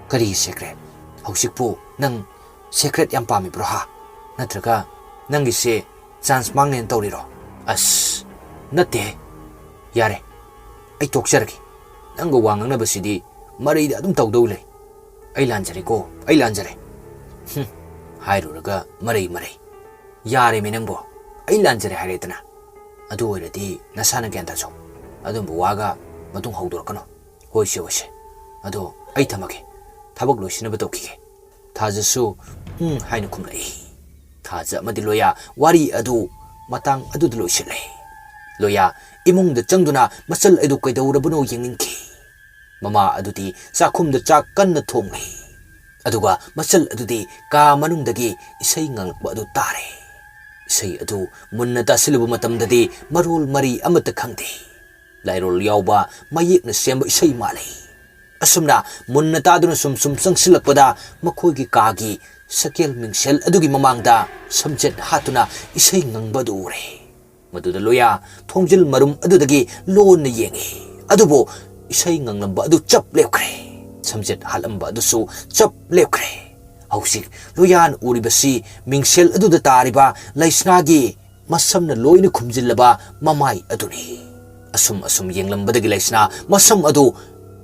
ꯀꯔꯤꯒꯤ ꯁꯦꯀ꯭ꯔꯦꯠ? ꯍꯧꯖꯤꯛꯄꯨ ꯅꯪ ꯁꯦꯀ꯭ꯔꯦꯠ ꯌꯥꯝ ꯄꯥꯝꯃꯤꯕ꯭ꯔꯣ ꯍꯥ? ꯅꯠꯇ꯭ꯔꯒ ꯅꯪꯒꯤꯁꯦ ꯆꯥꯟꯁ ꯃꯥꯡꯅꯦꯅ ꯇꯧꯔꯤꯔꯣ? ꯑꯁ, ꯅꯠꯇꯦꯍꯦ꯫ ꯌꯥꯔꯦ, ꯑꯩ ꯇꯣꯛꯆꯔꯒꯦ꯫ ꯅꯪꯒ ꯋꯥ ꯉꯥꯡꯅꯕꯁꯤꯗꯤ ꯃꯔꯩꯗ ꯑꯗꯨꯝ ꯇꯧꯗꯧ ꯂꯩ꯫ ꯑꯩ ꯂꯥꯟꯖꯔꯦꯀꯣ, ꯑꯩ ꯂꯥꯟꯖꯔꯦ꯫ ꯍꯨꯝ, ꯍꯥꯏꯔꯨꯔꯒ ꯃꯔꯩ ꯃꯔꯩ꯫ ꯌꯥꯔꯦꯃꯤ ꯅꯪꯕꯣ, ꯑꯩ ꯂꯥꯟꯖꯔꯦ ꯍꯥꯏꯔꯦꯗꯅ꯫ ꯑꯗꯨ ꯑꯣꯏꯔꯗꯤ ꯅꯁꯥꯅ ꯒ꯭ꯌꯥꯟ ꯇꯥꯖꯧ꯫ ꯑꯗꯨꯝꯕ ꯋꯥꯒ ꯃꯇꯨꯡ ꯍꯧꯗꯣꯔꯛꯀꯅꯨ꯫ ꯍꯣꯏꯁꯦ, ꯍꯣꯏꯁꯦ꯫ ꯑꯗꯣ ꯑꯩ ꯊꯝꯃꯒꯦ꯫ ꯊꯕꯛ ꯂꯣꯏꯁꯤꯟꯅꯕ ꯇꯧꯈꯤꯒꯦ꯫ ꯊꯥꯖꯁꯨ "ꯎꯝ" ꯍꯥꯏꯅ ꯈꯨꯝꯂꯛꯏ꯫ ꯊꯥꯖ ꯑꯃꯗꯤ ꯂꯣꯌꯥ ꯋꯥꯔꯤ ꯑꯗꯨ ꯃꯇꯥꯡ ꯑꯗꯨꯗ ꯂꯣꯏꯁꯤꯜꯂꯦ꯫ ꯂꯣꯌꯥ ꯏꯃꯨꯡꯗ ꯆꯪꯗꯨꯅ ꯃꯆꯜ ꯑꯗꯨ ꯀꯩꯗꯧꯔꯕꯅꯣ ꯌꯦꯡꯅꯤꯡꯈꯤ꯫ ꯃꯃꯥ ꯑꯗꯨꯗꯤ ꯆꯥꯛꯈꯨꯝꯗ ꯆꯥꯛ ꯀꯟꯅ ꯊꯣꯡꯂꯤ꯫ ꯑꯗꯨꯒ ꯃꯆꯜ ꯑꯗꯨꯗꯤ ꯀꯥ ꯃꯅꯨꯡꯗꯒꯤ ꯏꯁꯩ ꯉꯪꯂꯛꯄ ꯑꯗꯨ ꯇꯥꯔꯦ꯫ ꯏꯁꯩ ꯑꯗꯨ ꯃꯨꯟꯅ ꯇꯥꯁꯤꯜꯂꯨꯕ ꯃꯇꯝꯗꯗꯤ ꯃꯔꯣꯜ ꯃꯔꯤ ꯑꯃꯠꯇ ꯈꯪꯗꯦ꯫ ꯂꯥꯏꯔꯣꯜ ꯌꯥꯎꯕ ꯃꯌꯦꯛꯅ ꯁꯦꯝꯕ ꯏꯁꯩ ꯃꯥꯜꯂꯤ꯫ ꯑꯁꯨꯝꯅ ꯃꯨꯟꯅ ꯇꯥꯗꯨꯅ ꯁꯨꯝ ꯁꯨꯝ ꯆꯪꯁꯤꯜꯂꯛꯄꯗ ꯃꯈꯣꯏꯒꯤ ꯀꯥꯒꯤ ꯁꯀꯦꯜ ꯃꯤꯡꯁꯦꯜ ꯑꯗꯨꯒꯤ ꯃꯃꯥꯡꯗ ꯁꯝꯖꯦꯠ ꯍꯥꯠꯇꯨꯅ ꯏꯁꯩ ꯉꯪꯕ ꯑꯗꯨ ꯎꯔꯦ꯫ ꯃꯗꯨꯗ ꯂꯣꯌꯥ ꯊꯣꯡꯖꯤꯜ ꯃꯔꯨꯝ ꯑꯗꯨꯗꯒꯤ ꯂꯣꯟꯅ ꯌꯦꯡꯏ꯫ ꯑꯗꯨꯕꯨ ꯏꯁꯩ ꯉꯪꯂꯝꯕ ꯑꯗꯨ ꯆꯞ ꯂꯦꯞꯈ꯭ꯔꯦ꯫ ꯁꯝꯖꯦꯠ ꯍꯥꯠꯂꯝꯕ ꯑꯗꯨꯁꯨ ꯆꯞ ꯂꯦꯞꯈ꯭ꯔꯦ꯫ ꯍꯧꯖꯤꯛ ꯂꯣꯌꯥꯅ ꯎꯔꯤꯕꯁꯤ ꯃꯤꯡꯁꯦꯜ ꯑꯗꯨꯗ ꯇꯥꯔꯤꯕ ꯂꯩꯁꯅꯥꯒꯤ ꯃꯁꯝꯅ ꯂꯣꯏꯅ ꯈꯨꯝꯖꯤꯜꯂꯕ ꯃꯃꯥꯏ ꯑꯗꯨꯅꯤ꯫ ꯑꯁꯨꯝ ꯑꯁꯨꯝ ꯌꯦꯡꯂꯝꯕꯗꯒꯤ ꯂꯩꯁꯅꯥ ꯃꯁꯝ ꯑꯗꯨ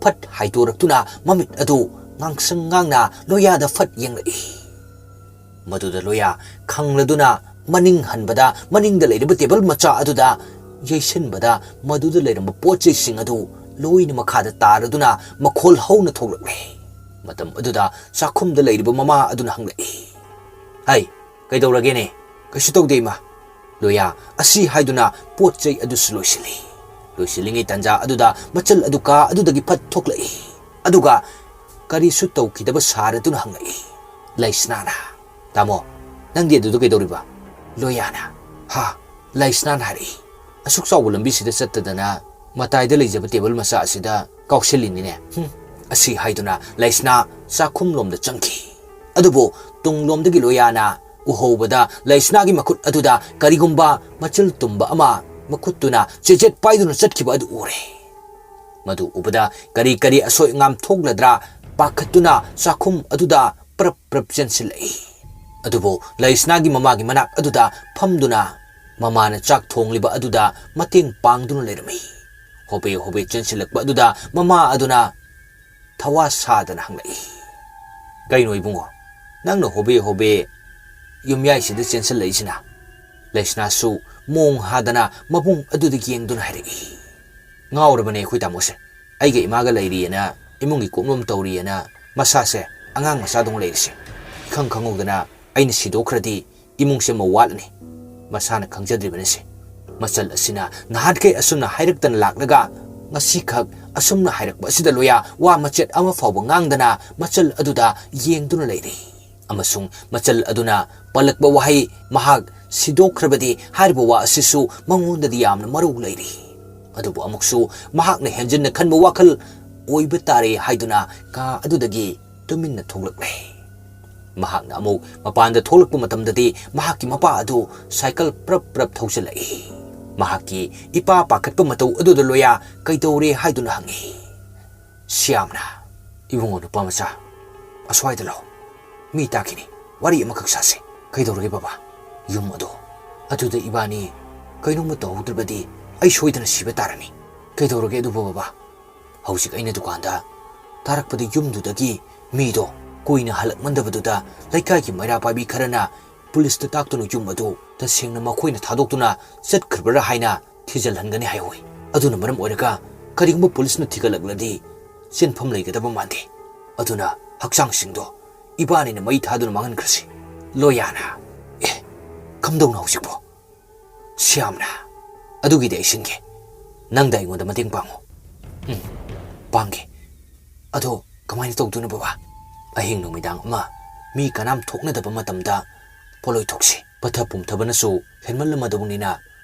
ꯐꯠ ꯍꯥꯏꯗꯣꯔꯛꯇꯨꯅ ꯃꯃꯤꯠ ꯑꯗꯨ ꯉꯥꯡꯁꯪ ꯉꯥꯡꯅ ꯂꯣꯌꯥꯗ ꯐꯠ ꯌꯦꯡꯂꯛꯏ꯫ ꯃꯗꯨꯗ ꯂꯣꯌꯥ ꯈꯪꯂꯗꯨꯅ ꯃꯅꯤꯡ ꯍꯟꯕꯗ ꯃꯅꯤꯡꯗ ꯂꯩꯔꯤꯕ ꯇꯦꯕꯜ ꯃꯆꯥ ꯑꯗꯨꯗ ꯌꯩꯁꯤꯟꯕꯗ ꯃꯗꯨꯗ ꯂꯩꯔꯝꯕ ꯄꯣꯠ ꯆꯩꯁꯤꯡ ꯑꯗꯨ ꯂꯣꯏꯅ ꯃꯈꯥꯗ ꯇꯥꯔꯗꯨꯅ ꯃꯈꯣꯜ ꯍꯧꯅ ꯊꯣꯛꯂꯛꯂꯦ꯫ ꯃꯇꯝ ꯑꯗꯨꯗ ꯆꯥꯛꯈꯨꯝꯗ ꯂꯩꯔꯤꯕ ꯃꯃꯥ ꯑꯗꯨꯅ ꯍꯪꯂꯛꯏ, "ꯍꯩ, ꯀꯩꯗꯧꯔꯒꯦꯅꯦ?" "ꯀꯩꯁꯨ ꯇꯧꯗꯦ, ꯏꯃꯥ꯫" ꯂꯣꯌꯥ ꯑꯁꯤ ꯍꯥꯏꯗꯨꯅ ꯄꯣꯠ ꯆꯩ ꯑꯗꯨꯁꯨ ꯂꯣꯏꯁꯤꯜꯂꯤ꯫ ꯂꯣꯏꯁꯤꯜꯂꯤꯉꯩ ꯇꯥꯟꯖꯥ ꯑꯗꯨꯗ ꯃꯆꯜ ꯑꯗꯨ ꯀꯥ ꯑꯗꯨꯗꯒꯤ ꯐꯠ ꯊꯣꯛꯂꯛꯏ꯫ ꯑꯗꯨꯒ ꯀꯔꯤꯁꯨ ꯇꯧꯈꯤꯗꯕ ꯁꯥꯔꯗꯨꯅ ꯍꯪꯂꯛꯏ꯫ ꯂꯩꯁꯅꯥꯅ, "ꯇꯥꯃꯣ, ꯅꯪꯗꯤ ꯑꯗꯨꯗ ꯀꯩꯗꯧꯔꯤꯕ?" ꯂꯣꯌꯥꯅ, "ꯍꯥ?" ꯂꯩꯁꯅꯥꯅ ꯍꯥꯏꯔꯛꯏ꯫ "ꯑꯁꯨꯛ ꯆꯥꯎꯕ ꯂꯝꯕꯤꯁꯤꯗ ꯆꯠꯇꯗꯅ ꯃꯇꯥꯏꯗ ꯂꯩꯖꯕ ꯇꯦꯕꯜ ꯃꯆꯥ ꯑꯁꯤꯗ ꯀꯥꯎꯁꯤꯜꯂꯤꯅꯤꯅꯦ꯫ ꯍꯨꯝ," ꯑꯁꯤ ꯍꯥꯏꯗꯨꯅ ꯂꯩꯁꯅꯥ ꯆꯥꯛꯈꯨꯝꯂꯣꯝꯗ ꯆꯪꯈꯤ꯫ ꯑꯗꯨꯕꯨ ꯇꯨꯡꯂꯣꯝꯗꯒꯤ ꯂꯣꯌꯥꯅ ꯎꯍꯧꯕꯗ ꯂꯩꯁꯅꯥꯒꯤ ꯃꯈꯨꯠ ꯑꯗꯨꯗ ꯀꯔꯤꯒꯨꯝꯕ ꯃꯆꯜ ꯇꯨꯝꯕ ꯑꯃ ꯃꯈꯨꯠꯇꯨꯅ ꯆꯦꯖꯦꯠ ꯄꯥꯏꯗꯨꯅ ꯆꯠꯈꯤꯕ ꯑꯗꯨ ꯎꯔꯦ꯫ ꯃꯗꯨ ꯎꯕꯗ ꯀꯔꯤ ꯀꯔꯤ ꯑꯁꯣꯏ ꯑꯉꯥꯝ ꯊꯣꯛꯂꯗ꯭ꯔꯥ ꯄꯥꯈꯠꯇꯨꯅ ꯆꯥꯛꯈꯨꯝ ꯑꯗꯨꯗ ꯄ꯭ꯔꯞ ꯄ꯭ꯔꯞ ꯆꯦꯟꯁꯤꯜꯂꯛꯏ꯫ ꯑꯗꯨꯕꯨ ꯂꯩꯁꯅꯥꯒꯤ ꯃꯃꯥꯒꯤ ꯃꯅꯥꯛ ꯑꯗꯨꯗ ꯐꯝꯗꯨꯅ ꯃꯃꯥꯅ ꯆꯥꯛ ꯊꯣꯡꯂꯤꯕ ꯑꯗꯨꯗ ꯃꯇꯦꯡ ꯄꯥꯡꯗꯨꯅ ꯂꯩꯔꯝꯃꯤ꯫ ꯍꯣꯕꯦ ꯍꯣꯕꯦ ꯆꯦꯟꯁꯤꯜꯂꯛꯄ ꯑꯗꯨꯗ ꯃꯃꯥ ꯑꯗꯨꯅ ꯊꯋꯥ ꯁꯥꯗꯅ ꯍꯪꯂꯛꯏ, "ꯀꯩꯅꯣ ꯏꯕꯨꯡꯉꯣ, ꯅꯪꯅ ꯍꯣꯕꯦ ꯍꯣꯕꯦ ꯌꯨꯝꯌꯥꯏꯁꯤꯗ ꯆꯦꯟꯁꯤꯜꯂꯛꯏꯁꯤꯅ?" ꯂꯩꯁꯅꯥꯁꯨ ꯃꯣꯡ ꯍꯥꯗꯅ ꯃꯕꯨꯡ ꯑꯗꯨꯗ ꯌꯦꯡꯗꯨꯅ ꯍꯥꯏꯔꯛꯏ, "ꯉꯥꯎꯔꯕꯅꯦ ꯑꯩꯈꯣꯏ ꯇꯥꯃꯣꯁꯦ꯫ ꯑꯩꯒ ꯏꯃꯥꯒ ꯂꯩꯔꯤꯌꯦꯅ ꯏꯃꯨꯡꯒꯤ ꯀꯨꯞꯅꯣꯝ ꯇꯧꯔꯤꯌꯦꯅ ꯃꯁꯥꯁꯦ ꯑꯉꯥꯡ ꯃꯆꯥꯗꯧꯅ ꯂꯩꯔꯤꯁꯦ꯫ ꯏꯈꯪ ꯈꯪꯍꯧꯗꯅ ꯑꯩꯅ ꯁꯤꯗꯣꯛꯈ꯭ꯔꯗꯤ ꯏꯃꯨꯡꯁꯦ ꯃꯧ ꯋꯥꯠꯂꯅꯤ꯫ ꯃꯁꯥꯅ ꯈꯪꯖꯗ꯭ꯔꯤꯕꯅꯤꯁꯦ꯫ ꯃꯆꯜ ꯑꯁꯤꯅ ꯅꯍꯥꯟꯈꯩ ꯑꯁꯨꯝꯅ ꯍꯥꯏꯔꯛꯇꯅ ꯂꯥꯛꯂꯒ ꯉꯁꯤꯈꯛ ꯑꯁꯨꯝꯅ ꯍꯥꯏꯔꯛꯄ ꯑꯁꯤꯗ ꯂꯣꯌꯥ ꯋꯥ ꯃꯆꯦꯠ ꯑꯃ ꯐꯥꯎꯕ ꯉꯥꯡꯗꯅ ꯃꯆꯜ ꯑꯗꯨꯗ ꯌꯦꯡꯗꯨꯅ ꯂꯩꯔꯤ꯫ ꯑꯃꯁꯨꯡ ꯃꯆꯜ ꯑꯗꯨꯅ ꯄꯜꯂꯛꯄ ꯋꯥꯍꯩ, ꯃꯍꯥꯛ ꯁꯤꯗꯣꯛꯈ꯭ꯔꯕꯗꯤ ꯍꯥꯏꯔꯤꯕ ꯋꯥ ꯑꯁꯤꯁꯨ ꯃꯉꯣꯟꯗꯗꯤ ꯌꯥꯝꯅ ꯃꯔꯨ ꯂꯩꯔꯤ꯫ ꯑꯗꯨꯕꯨ ꯑꯃꯨꯛꯁꯨ ꯃꯍꯥꯛꯅ ꯍꯦꯟꯖꯤꯟꯅ ꯈꯟꯕ ꯋꯥꯈꯜ ꯑꯣꯏꯕ ꯇꯥꯔꯦ ꯍꯥꯏꯗꯨꯅ ꯀꯥ ꯑꯗꯨꯗꯒꯤ ꯇꯨꯃꯤꯟꯅ ꯊꯣꯛꯂꯛꯂꯦ꯫ ꯃꯍꯥꯛꯅ ꯑꯃꯨꯛ ꯃꯄꯥꯟꯗ ꯊꯣꯛꯂꯛꯄ ꯃꯇꯝꯗꯗꯤ ꯃꯍꯥꯛꯀꯤ ꯃꯄꯥ ꯑꯗꯨ ꯁꯥꯏꯀꯜ ꯄ꯭ꯔꯞ ꯄ꯭ꯔꯞ ꯊꯧꯖꯤꯜꯂꯛꯏ꯫ ꯃꯍꯥꯛꯀꯤ ꯏꯄꯥ ꯄꯥꯈꯠꯄ ꯃꯇꯧ ꯑꯗꯨꯗ ꯂꯣꯌꯥ ꯀꯩꯗꯧꯔꯦ ꯍꯥꯏꯗꯨꯅ ꯍꯪꯉꯤ꯫ ꯁ꯭ꯌꯥꯝꯅ, "ꯏꯕꯨꯡꯉꯣ ꯅꯨꯄꯥ ꯃꯆꯥ, ꯑꯁ꯭ꯋꯥꯏꯗ ꯂꯥꯛꯑꯣ꯫ ꯃꯤ ꯇꯥꯈꯤꯅꯤ꯫ ꯋꯥꯔꯤ ꯑꯃꯈꯛ ꯁꯥꯁꯤ꯫ ꯀꯩꯗꯧꯔꯒꯦ ꯕꯕꯥ? ꯌꯨꯝ ꯑꯗꯣ, ꯑꯗꯨꯗ ꯏꯕꯥꯅꯤ ꯀꯩꯅꯣꯝꯃ ꯇꯧꯍꯧꯗ꯭ꯔꯕꯗꯤ ꯑꯩ ꯁꯣꯏꯗꯅ ꯁꯤꯕ ꯇꯥꯔꯅꯤ꯫ ꯀꯩꯗꯧꯔꯒꯦ ꯑꯗꯨꯕꯨ ꯕꯕꯥ?" "ꯍꯧꯖꯤꯛ ꯑꯩꯅ ꯗꯨꯀꯥꯟꯗ ꯊꯥꯔꯛꯄꯗ ꯌꯨꯝꯗꯨꯗꯒꯤ ꯃꯤꯗꯣ ꯀꯨꯏꯅ ꯍꯜꯂꯛꯃꯟꯗꯕꯗꯨꯗ ꯂꯩꯀꯥꯏꯒꯤ ꯃꯩꯔꯥ ꯄꯥꯏꯕꯤ ꯈꯔꯅ ꯄꯨꯂꯤꯁꯇ ꯇꯥꯛꯇꯨꯅ ꯌꯨꯝ ꯑꯗꯨ ꯇꯁꯦꯡꯅ ꯃꯈꯣꯏꯅ ꯊꯥꯗꯣꯛꯇꯨꯅ ꯆꯠꯈ꯭ꯔꯕ꯭ꯔꯥ ꯍꯥꯏꯅ ꯊꯤꯖꯤꯜꯍꯟꯒꯅꯤ ꯍꯥꯏꯍꯧꯏ꯫ ꯑꯗꯨꯅ ꯃꯔꯝ ꯑꯣꯏꯔꯒ ꯀꯔꯤꯒꯨꯝꯕ ꯄꯨꯂꯤꯁꯅ ꯊꯤꯒꯠꯂꯛꯂꯗꯤ ꯆꯦꯟꯐꯝ ꯂꯩꯒꯗꯕ ꯃꯥꯟꯗꯦ꯫ ꯑꯗꯨꯅ ꯍꯛꯆꯥꯡꯁꯤꯡꯗꯣ ꯏꯕꯥꯅꯤꯅ ꯃꯩ ꯊꯥꯗꯨꯅ ꯃꯥꯡꯍꯟꯈ꯭ꯔꯁꯤ꯫" ꯂꯣꯌꯥꯅ, "ꯑꯦ, ꯀꯝꯗꯧꯅ ꯍꯧꯖꯤꯛꯄꯣ?" ꯁ꯭ꯌꯥꯝꯅ, "ꯑꯗꯨꯒꯤꯗꯤ ꯑꯩ ꯁꯤꯟꯒꯦ꯫ ꯅꯪꯗ ꯑꯩꯉꯣꯟꯗ ꯃꯇꯦꯡ ꯄꯥꯡꯉꯨ꯫" "ꯎꯝ, ꯄꯥꯡꯒꯦ꯫ "ꯑꯗꯣ ꯀꯃꯥꯏꯅ ꯇꯧꯗꯣꯏꯅꯣ ꯕꯕꯥ? ꯑꯍꯤꯡ ꯅꯨꯃꯤꯗꯥꯡ ꯑꯃ ꯃꯤ ꯀꯅꯥꯝ ꯊꯣꯛꯅꯗꯕ ꯃꯇꯝꯗ ꯄꯣꯠꯂꯣꯏ ꯊꯣꯛꯁꯤ꯫ ꯄꯠꯊ ꯄꯨꯝꯊꯕꯅꯁꯨ ꯍꯦꯟꯃꯜꯂꯝꯃꯗꯧꯅꯤꯅ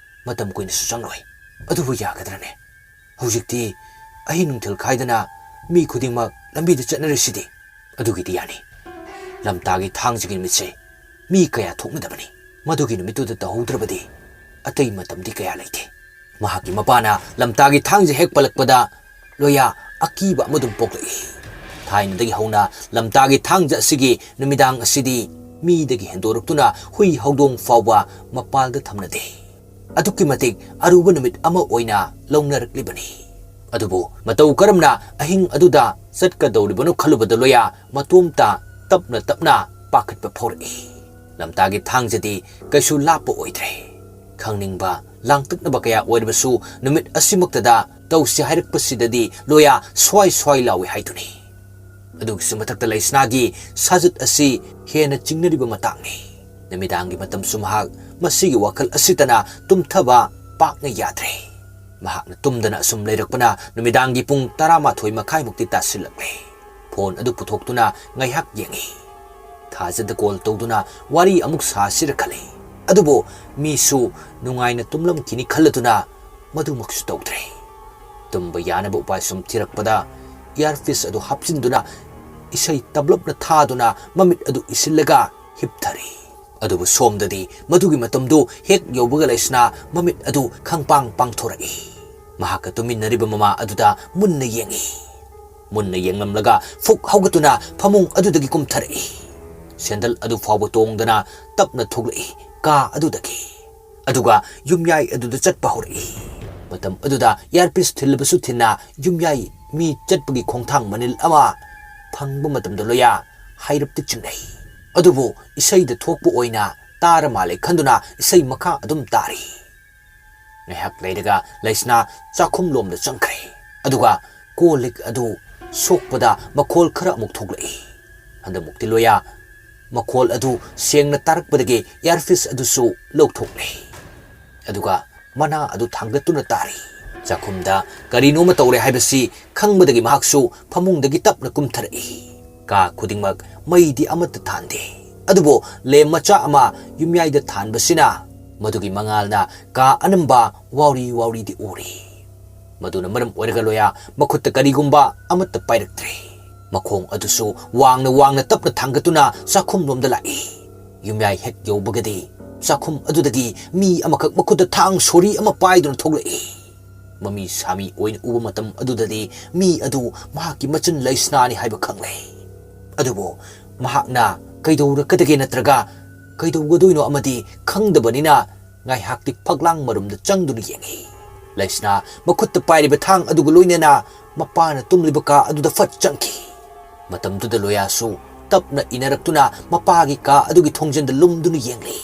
ꯃꯇꯝ ꯀꯨꯏꯅꯁꯨ ꯆꯪꯂꯣꯏ꯫ ꯑꯗꯨꯕꯨ ꯌꯥꯒꯗ꯭ꯔꯅꯦ? ꯍꯧꯖꯤꯛꯇꯤ ꯑꯍꯤꯡ ꯅꯨꯡꯊꯤꯜ ꯈꯥꯏꯗꯅ ꯃꯤ ꯈꯨꯗꯤꯡꯃꯛ ꯂꯝꯕꯤꯗ ꯆꯠꯅꯔꯤꯁꯤꯗꯤ꯫ ꯑꯗꯨꯒꯤꯗꯤ ꯌꯥꯅꯤ꯫ ꯂꯝꯇꯥꯒꯤ ꯊꯥꯡꯖꯒꯤ ꯅꯨꯃꯤꯠꯁꯦ ꯃꯤ ꯀꯌꯥ ꯊꯣꯛꯅꯗꯕꯅꯤ꯫ ꯃꯗꯨꯒꯤ ꯅꯨꯃꯤꯠꯇꯨꯗ ꯇꯧꯍꯧꯗ꯭ꯔꯕꯗꯤ ꯑꯇꯩ ꯃꯇꯝꯗꯤ ꯀꯌꯥ ꯂꯩꯇꯦ꯫" ꯃꯍꯥꯛꯀꯤ ꯃꯄꯥꯅ ꯂꯝꯇꯥꯒꯤ ꯊꯥꯡꯖ ꯍꯦꯛ ꯄꯜꯂꯛꯄꯗ ꯂꯣꯌꯥ ꯑꯀꯤꯕ ꯑꯃ ꯑꯗꯨꯝ ꯄꯣꯛꯂꯛꯏ꯫ ꯊꯥꯏꯅꯗꯒꯤ ꯍꯧꯅ ꯂꯝꯇꯥꯒꯤ ꯊꯥꯡꯖ ꯑꯁꯤꯒꯤ ꯅꯨꯃꯤꯗꯥꯡ ꯑꯁꯤꯗꯤ ꯃꯤꯗꯒꯤ ꯍꯦꯟꯗꯣꯔꯛꯇꯨꯅ ꯍꯨꯏ ꯍꯧꯗꯣꯡ ꯐꯥꯎꯕ ꯃꯄꯥꯜꯗ ꯊꯝꯅꯗꯦ꯫ ꯑꯗꯨꯛꯀꯤ ꯃꯇꯤꯛ ꯑꯔꯨꯕ ꯅꯨꯃꯤꯠ ꯑꯃ ꯑꯣꯏꯅ ꯂꯧꯅꯔꯛꯂꯤꯕꯅꯤ꯫ ꯑꯗꯨꯕꯨ ꯃꯇꯧ ꯀꯔꯝꯅ ꯑꯍꯤꯡ ꯑꯗꯨꯗ ꯆꯠꯀꯗꯧꯔꯤꯕꯅꯣ ꯈꯜꯂꯨꯕꯗ ꯂꯣꯌꯥ ꯃꯇꯣꯝꯇ ꯇꯞꯅ ꯇꯞꯅ ꯄꯥꯈꯠꯄ ꯐꯥꯎꯔꯛꯏ꯫ ꯂꯝꯇꯥꯒꯤ ꯊꯥꯡꯖꯗꯤ ꯀꯩꯁꯨ ꯂꯥꯞꯄ ꯑꯣꯏꯗ꯭ꯔꯦ꯫ ꯈꯪꯅꯤꯡꯕ, ꯂꯥꯡꯇꯛꯅꯕ ꯀꯌꯥ ꯑꯣꯏꯔꯕꯁꯨ ꯅꯨꯃꯤꯠ ꯑꯁꯤꯃꯛꯇꯗ ꯇꯧꯁꯤ ꯍꯥꯏꯔꯛꯄꯁꯤꯗꯗꯤ ꯂꯣꯌꯥ ꯁ꯭ꯋꯥꯏ ꯁ꯭ꯋꯥꯏ ꯂꯥꯎꯏ ꯍꯥꯏꯗꯨꯅꯤ꯫ ꯑꯗꯨꯒꯤꯁꯨ ꯃꯊꯛꯇ ꯂꯩꯁꯅꯥꯒꯤ ꯁꯥꯖꯠ ꯑꯁꯤ ꯍꯦꯟꯅ ꯆꯤꯡꯅꯔꯤꯕ ꯃꯇꯥꯡꯅꯤ꯫ ꯅꯨꯃꯤꯗꯥꯡꯒꯤ ꯃꯇꯝꯁꯨ ꯃꯍꯥꯛ ꯃꯁꯤꯒꯤ ꯋꯥꯈꯜ ꯑꯁꯤꯇꯅ ꯇꯨꯝꯊꯕ ꯄꯥꯛꯅ ꯌꯥꯗ꯭ꯔꯦ꯫ ꯃꯍꯥꯛꯅ ꯇꯨꯝꯗꯅ ꯑꯁꯨꯝ ꯂꯩꯔꯛꯄꯅ ꯅꯨꯃꯤꯗꯥꯡꯒꯤ ꯄꯨꯡ ꯇꯔꯥꯃꯥꯊꯣꯏ ꯃꯈꯥꯏꯃꯨꯛꯇꯤ ꯇꯥꯁꯤꯜꯂꯛꯂꯦ꯫ ꯐꯣꯟ ꯑꯗꯨ ꯄꯨꯊꯣꯛꯇꯨꯅ ꯉꯥꯏꯍꯥꯛ ꯌꯦꯡꯉꯤ꯫ ꯊꯥꯖꯗ ꯀꯣꯜ ꯇꯧꯗꯨꯅ ꯋꯥꯔꯤ ꯑꯃꯨꯛ ꯁꯥꯁꯤꯔ ꯈꯜꯂꯤ꯫ ꯑꯗꯨꯕꯨ ꯃꯤꯁꯨ ꯅꯨꯡꯉꯥꯏꯅ ꯇꯨꯝꯂꯝꯈꯤꯅꯤ ꯈꯜꯂꯗꯨꯅ ꯃꯗꯨꯃꯛꯁꯨ ꯇꯧꯗ꯭ꯔꯦ꯫ ꯇꯨꯝꯕ ꯌꯥꯅꯕ ꯎꯄꯥꯏ ꯁꯨꯝ ꯊꯤꯔꯛꯄꯗ ꯏꯌꯥꯔꯄꯤꯁ ꯑꯗꯨ ꯍꯥꯞꯆꯤꯟꯗꯨꯅ ꯏꯁꯩ ꯇꯞꯂꯞꯅ ꯊꯥꯗꯨꯅ ꯃꯃꯤꯠ ꯑꯗꯨ ꯏꯁꯤꯜꯂꯒ ꯍꯤꯞꯊꯔꯤ꯫ ꯑꯗꯨꯕꯨ ꯁꯣꯝꯗꯗꯤ ꯃꯗꯨꯒꯤ ꯃꯇꯝꯗꯨ ꯍꯦꯛ ꯌꯧꯕꯒ ꯂꯩꯁꯅꯥ ꯃꯃꯤꯠ ꯑꯗꯨ ꯈꯪꯄꯥꯡ ꯄꯥꯡꯊꯣꯔꯛꯏ꯫ ꯃꯍꯥꯛꯀ ꯇꯨꯃꯤꯟꯅꯔꯤꯕ ꯃꯃꯥ ꯑꯗꯨꯗ ꯃꯨꯟꯅ ꯌꯦꯡꯏ꯫ ꯃꯨꯟꯅ ꯌꯦꯡꯂꯝꯂꯒ ꯐꯨꯛ ꯍꯧꯒꯠꯇꯨꯅ ꯐꯃꯨꯡ ꯑꯗꯨꯗꯒꯤ ꯀꯨꯝꯊꯔꯛꯏ꯫ ꯁꯦꯟꯗꯜ ꯑꯗꯨ ꯐꯥꯎꯕ ꯇꯣꯡꯗꯅ ꯇꯞꯅ ꯊꯣꯛꯂꯛꯏ ꯀꯥ ꯑꯗꯨꯗꯒꯤ꯫ ꯑꯗꯨꯒ ꯌꯨꯝꯌꯥꯏ ꯑꯗꯨꯗ ꯆꯠꯄ ꯍꯧꯔꯛꯏ꯫ ꯃꯇꯝ ꯑꯗꯨꯗ ꯏꯌꯥꯔꯄꯤꯁ ꯊꯤꯜꯂꯕꯁꯨ ꯊꯤꯟꯅ ꯌꯨꯝꯌꯥꯏ ꯃꯤ ꯆꯠꯄꯒꯤ ꯈꯣꯡꯊꯥꯡ ꯃꯅꯤꯜ ꯑꯃ ꯐꯪꯕ ꯃꯇꯝꯗ ꯂꯣꯌꯥ ꯍꯥꯏꯔꯞꯇ ꯆꯤꯡꯅꯩ꯫ ꯑꯗꯨꯕꯨ ꯏꯁꯩꯗ ꯊꯣꯛꯄ ꯑꯣꯏꯅ ꯇꯥꯔ ꯃꯥꯜꯂꯦ ꯈꯟꯗꯨꯅ ꯏꯁꯩ ꯃꯈꯥ ꯑꯗꯨꯝ ꯇꯥꯔꯤ꯫ ꯉꯥꯏꯍꯥꯛ ꯂꯩꯔꯒ ꯂꯩꯁꯅꯥ ꯆꯥꯛꯈꯨꯝꯂꯣꯝꯗ ꯆꯪꯈ꯭ꯔꯦ꯫ ꯑꯗꯨꯒ ꯀꯣꯜ ꯂꯤꯛ ꯑꯗꯨ ꯁꯣꯛꯄꯗ ꯃꯈꯣꯜ ꯈꯔ ꯑꯃꯨꯛ ꯊꯣꯛꯂꯛꯏ꯫ ꯍꯟꯗꯛꯃꯨꯛꯇꯤ ꯂꯣꯌꯥ ꯃꯈꯣꯜ ꯑꯗꯨ ꯁꯦꯡꯅ ꯇꯥꯔꯛꯄꯗꯒꯤ ꯏꯌꯥꯔꯄꯤꯁ ꯑꯗꯨꯁꯨ ꯂꯧꯊꯣꯛꯂꯦ꯫ ꯑꯗꯨꯒ ꯃꯅꯥ ꯑꯗꯨ ꯊꯥꯡꯒꯠꯇꯨꯅ ꯇꯥꯔꯤ꯫ ꯆꯥꯛꯈꯨꯝꯗ ꯀꯔꯤꯅꯣꯃ ꯇꯧꯔꯦ ꯍꯥꯏꯕꯁꯤ ꯈꯪꯕꯗꯒꯤ ꯃꯍꯥꯛꯁꯨ ꯐꯃꯨꯡꯗꯒꯤ ꯇꯞꯅ ꯀꯨꯝꯊꯔꯛꯏ꯫ ꯀꯥ ꯈꯨꯗꯤꯡꯃꯛ ꯃꯩꯗꯤ ꯑꯃꯠꯇ ꯊꯥꯟꯗꯦ, ꯑꯗꯨꯕꯨ ꯂꯦꯝ ꯃꯆꯥ ꯑꯃ ꯌꯨꯝꯌꯥꯏꯗ ꯊꯥꯟꯕꯁꯤꯅ ꯃꯗꯨꯒꯤ ꯃꯉꯥꯜꯅ ꯀꯥ ꯑꯅꯝꯕ ꯋꯥꯎꯔꯤ ꯋꯥꯎꯔꯤꯗꯤ ꯎꯔꯤ꯫ ꯃꯗꯨꯅ ꯃꯔꯝ ꯑꯣꯏꯔꯒ ꯂꯣꯌꯥ ꯃꯈꯨꯠꯇ ꯀꯔꯤꯒꯨꯝꯕ ꯑꯃꯠꯇ ꯄꯥꯏꯔꯛꯇ꯭ꯔꯦ꯫ ꯃꯈꯣꯡ ꯑꯗꯨꯁꯨ ꯋꯥꯡꯅ ꯋꯥꯡꯅ ꯇꯞꯅ ꯊꯥꯡꯒꯠꯇꯨꯅ ꯆꯥꯛꯈꯨꯝꯂꯣꯝꯗ ꯂꯥꯛꯏ꯫ ꯌꯨꯝꯌꯥꯏ ꯍꯦꯛ ꯌꯧꯕꯒꯗꯤ ꯆꯥꯛꯈꯨꯝ ꯑꯗꯨꯗꯒꯤ ꯃꯤ ꯑꯃꯈꯛ ꯃꯈꯨꯠꯇ ꯊꯥꯡ ꯁꯣꯔꯤ ꯑꯃ ꯄꯥꯏꯗꯨꯅ ꯊꯣꯛꯂꯛꯏ꯫ ꯃꯃꯤ ꯁꯥꯃꯤ ꯑꯣꯏꯅ ꯎꯕ ꯃꯇꯝ ꯑꯗꯨꯗꯗꯤ ꯃꯤ ꯑꯗꯨ ꯃꯍꯥꯛꯀꯤ ꯃꯆꯟ ꯂꯩꯁꯅꯥꯅꯤ ꯍꯥꯏꯕ ꯈꯪꯂꯦ꯫ ꯑꯗꯨꯕꯨ ꯃꯍꯥꯛꯅ ꯀꯩꯗꯧꯔꯛꯀꯗꯒꯦ ꯅꯠꯇ꯭ꯔꯒ ꯀꯩꯗꯧꯒꯗꯣꯏꯅꯣ ꯑꯃꯗꯤ ꯈꯪꯗꯕꯅꯤꯅ ꯉꯥꯏꯍꯥꯛꯇꯤ ꯐꯛꯂꯥꯡ ꯃꯔꯨꯝꯗ ꯆꯪꯗꯨꯅ ꯌꯦꯡꯉꯤ꯫ ꯂꯩꯁꯅꯥ ꯃꯈꯨꯠꯇ ꯄꯥꯏꯔꯤꯕ ꯊꯥꯡ ꯑꯗꯨꯒ ꯂꯣꯏꯅꯅ ꯃꯄꯥꯅ ꯇꯨꯝꯂꯤꯕ ꯀꯥ ꯑꯗꯨꯗ ꯐꯠ ꯆꯪꯈꯤ꯫ ꯃꯇꯝꯗꯨꯗ ꯂꯣꯌꯥꯁꯨ ꯇꯞꯅ ꯏꯅꯔꯛꯇꯨꯅ ꯃꯄꯥꯒꯤ ꯀꯥ ꯑꯗꯨꯒꯤ ꯊꯣꯡꯖꯤꯟꯗ ꯂꯨꯝꯗꯨꯅ ꯌꯦꯡꯂꯤ꯫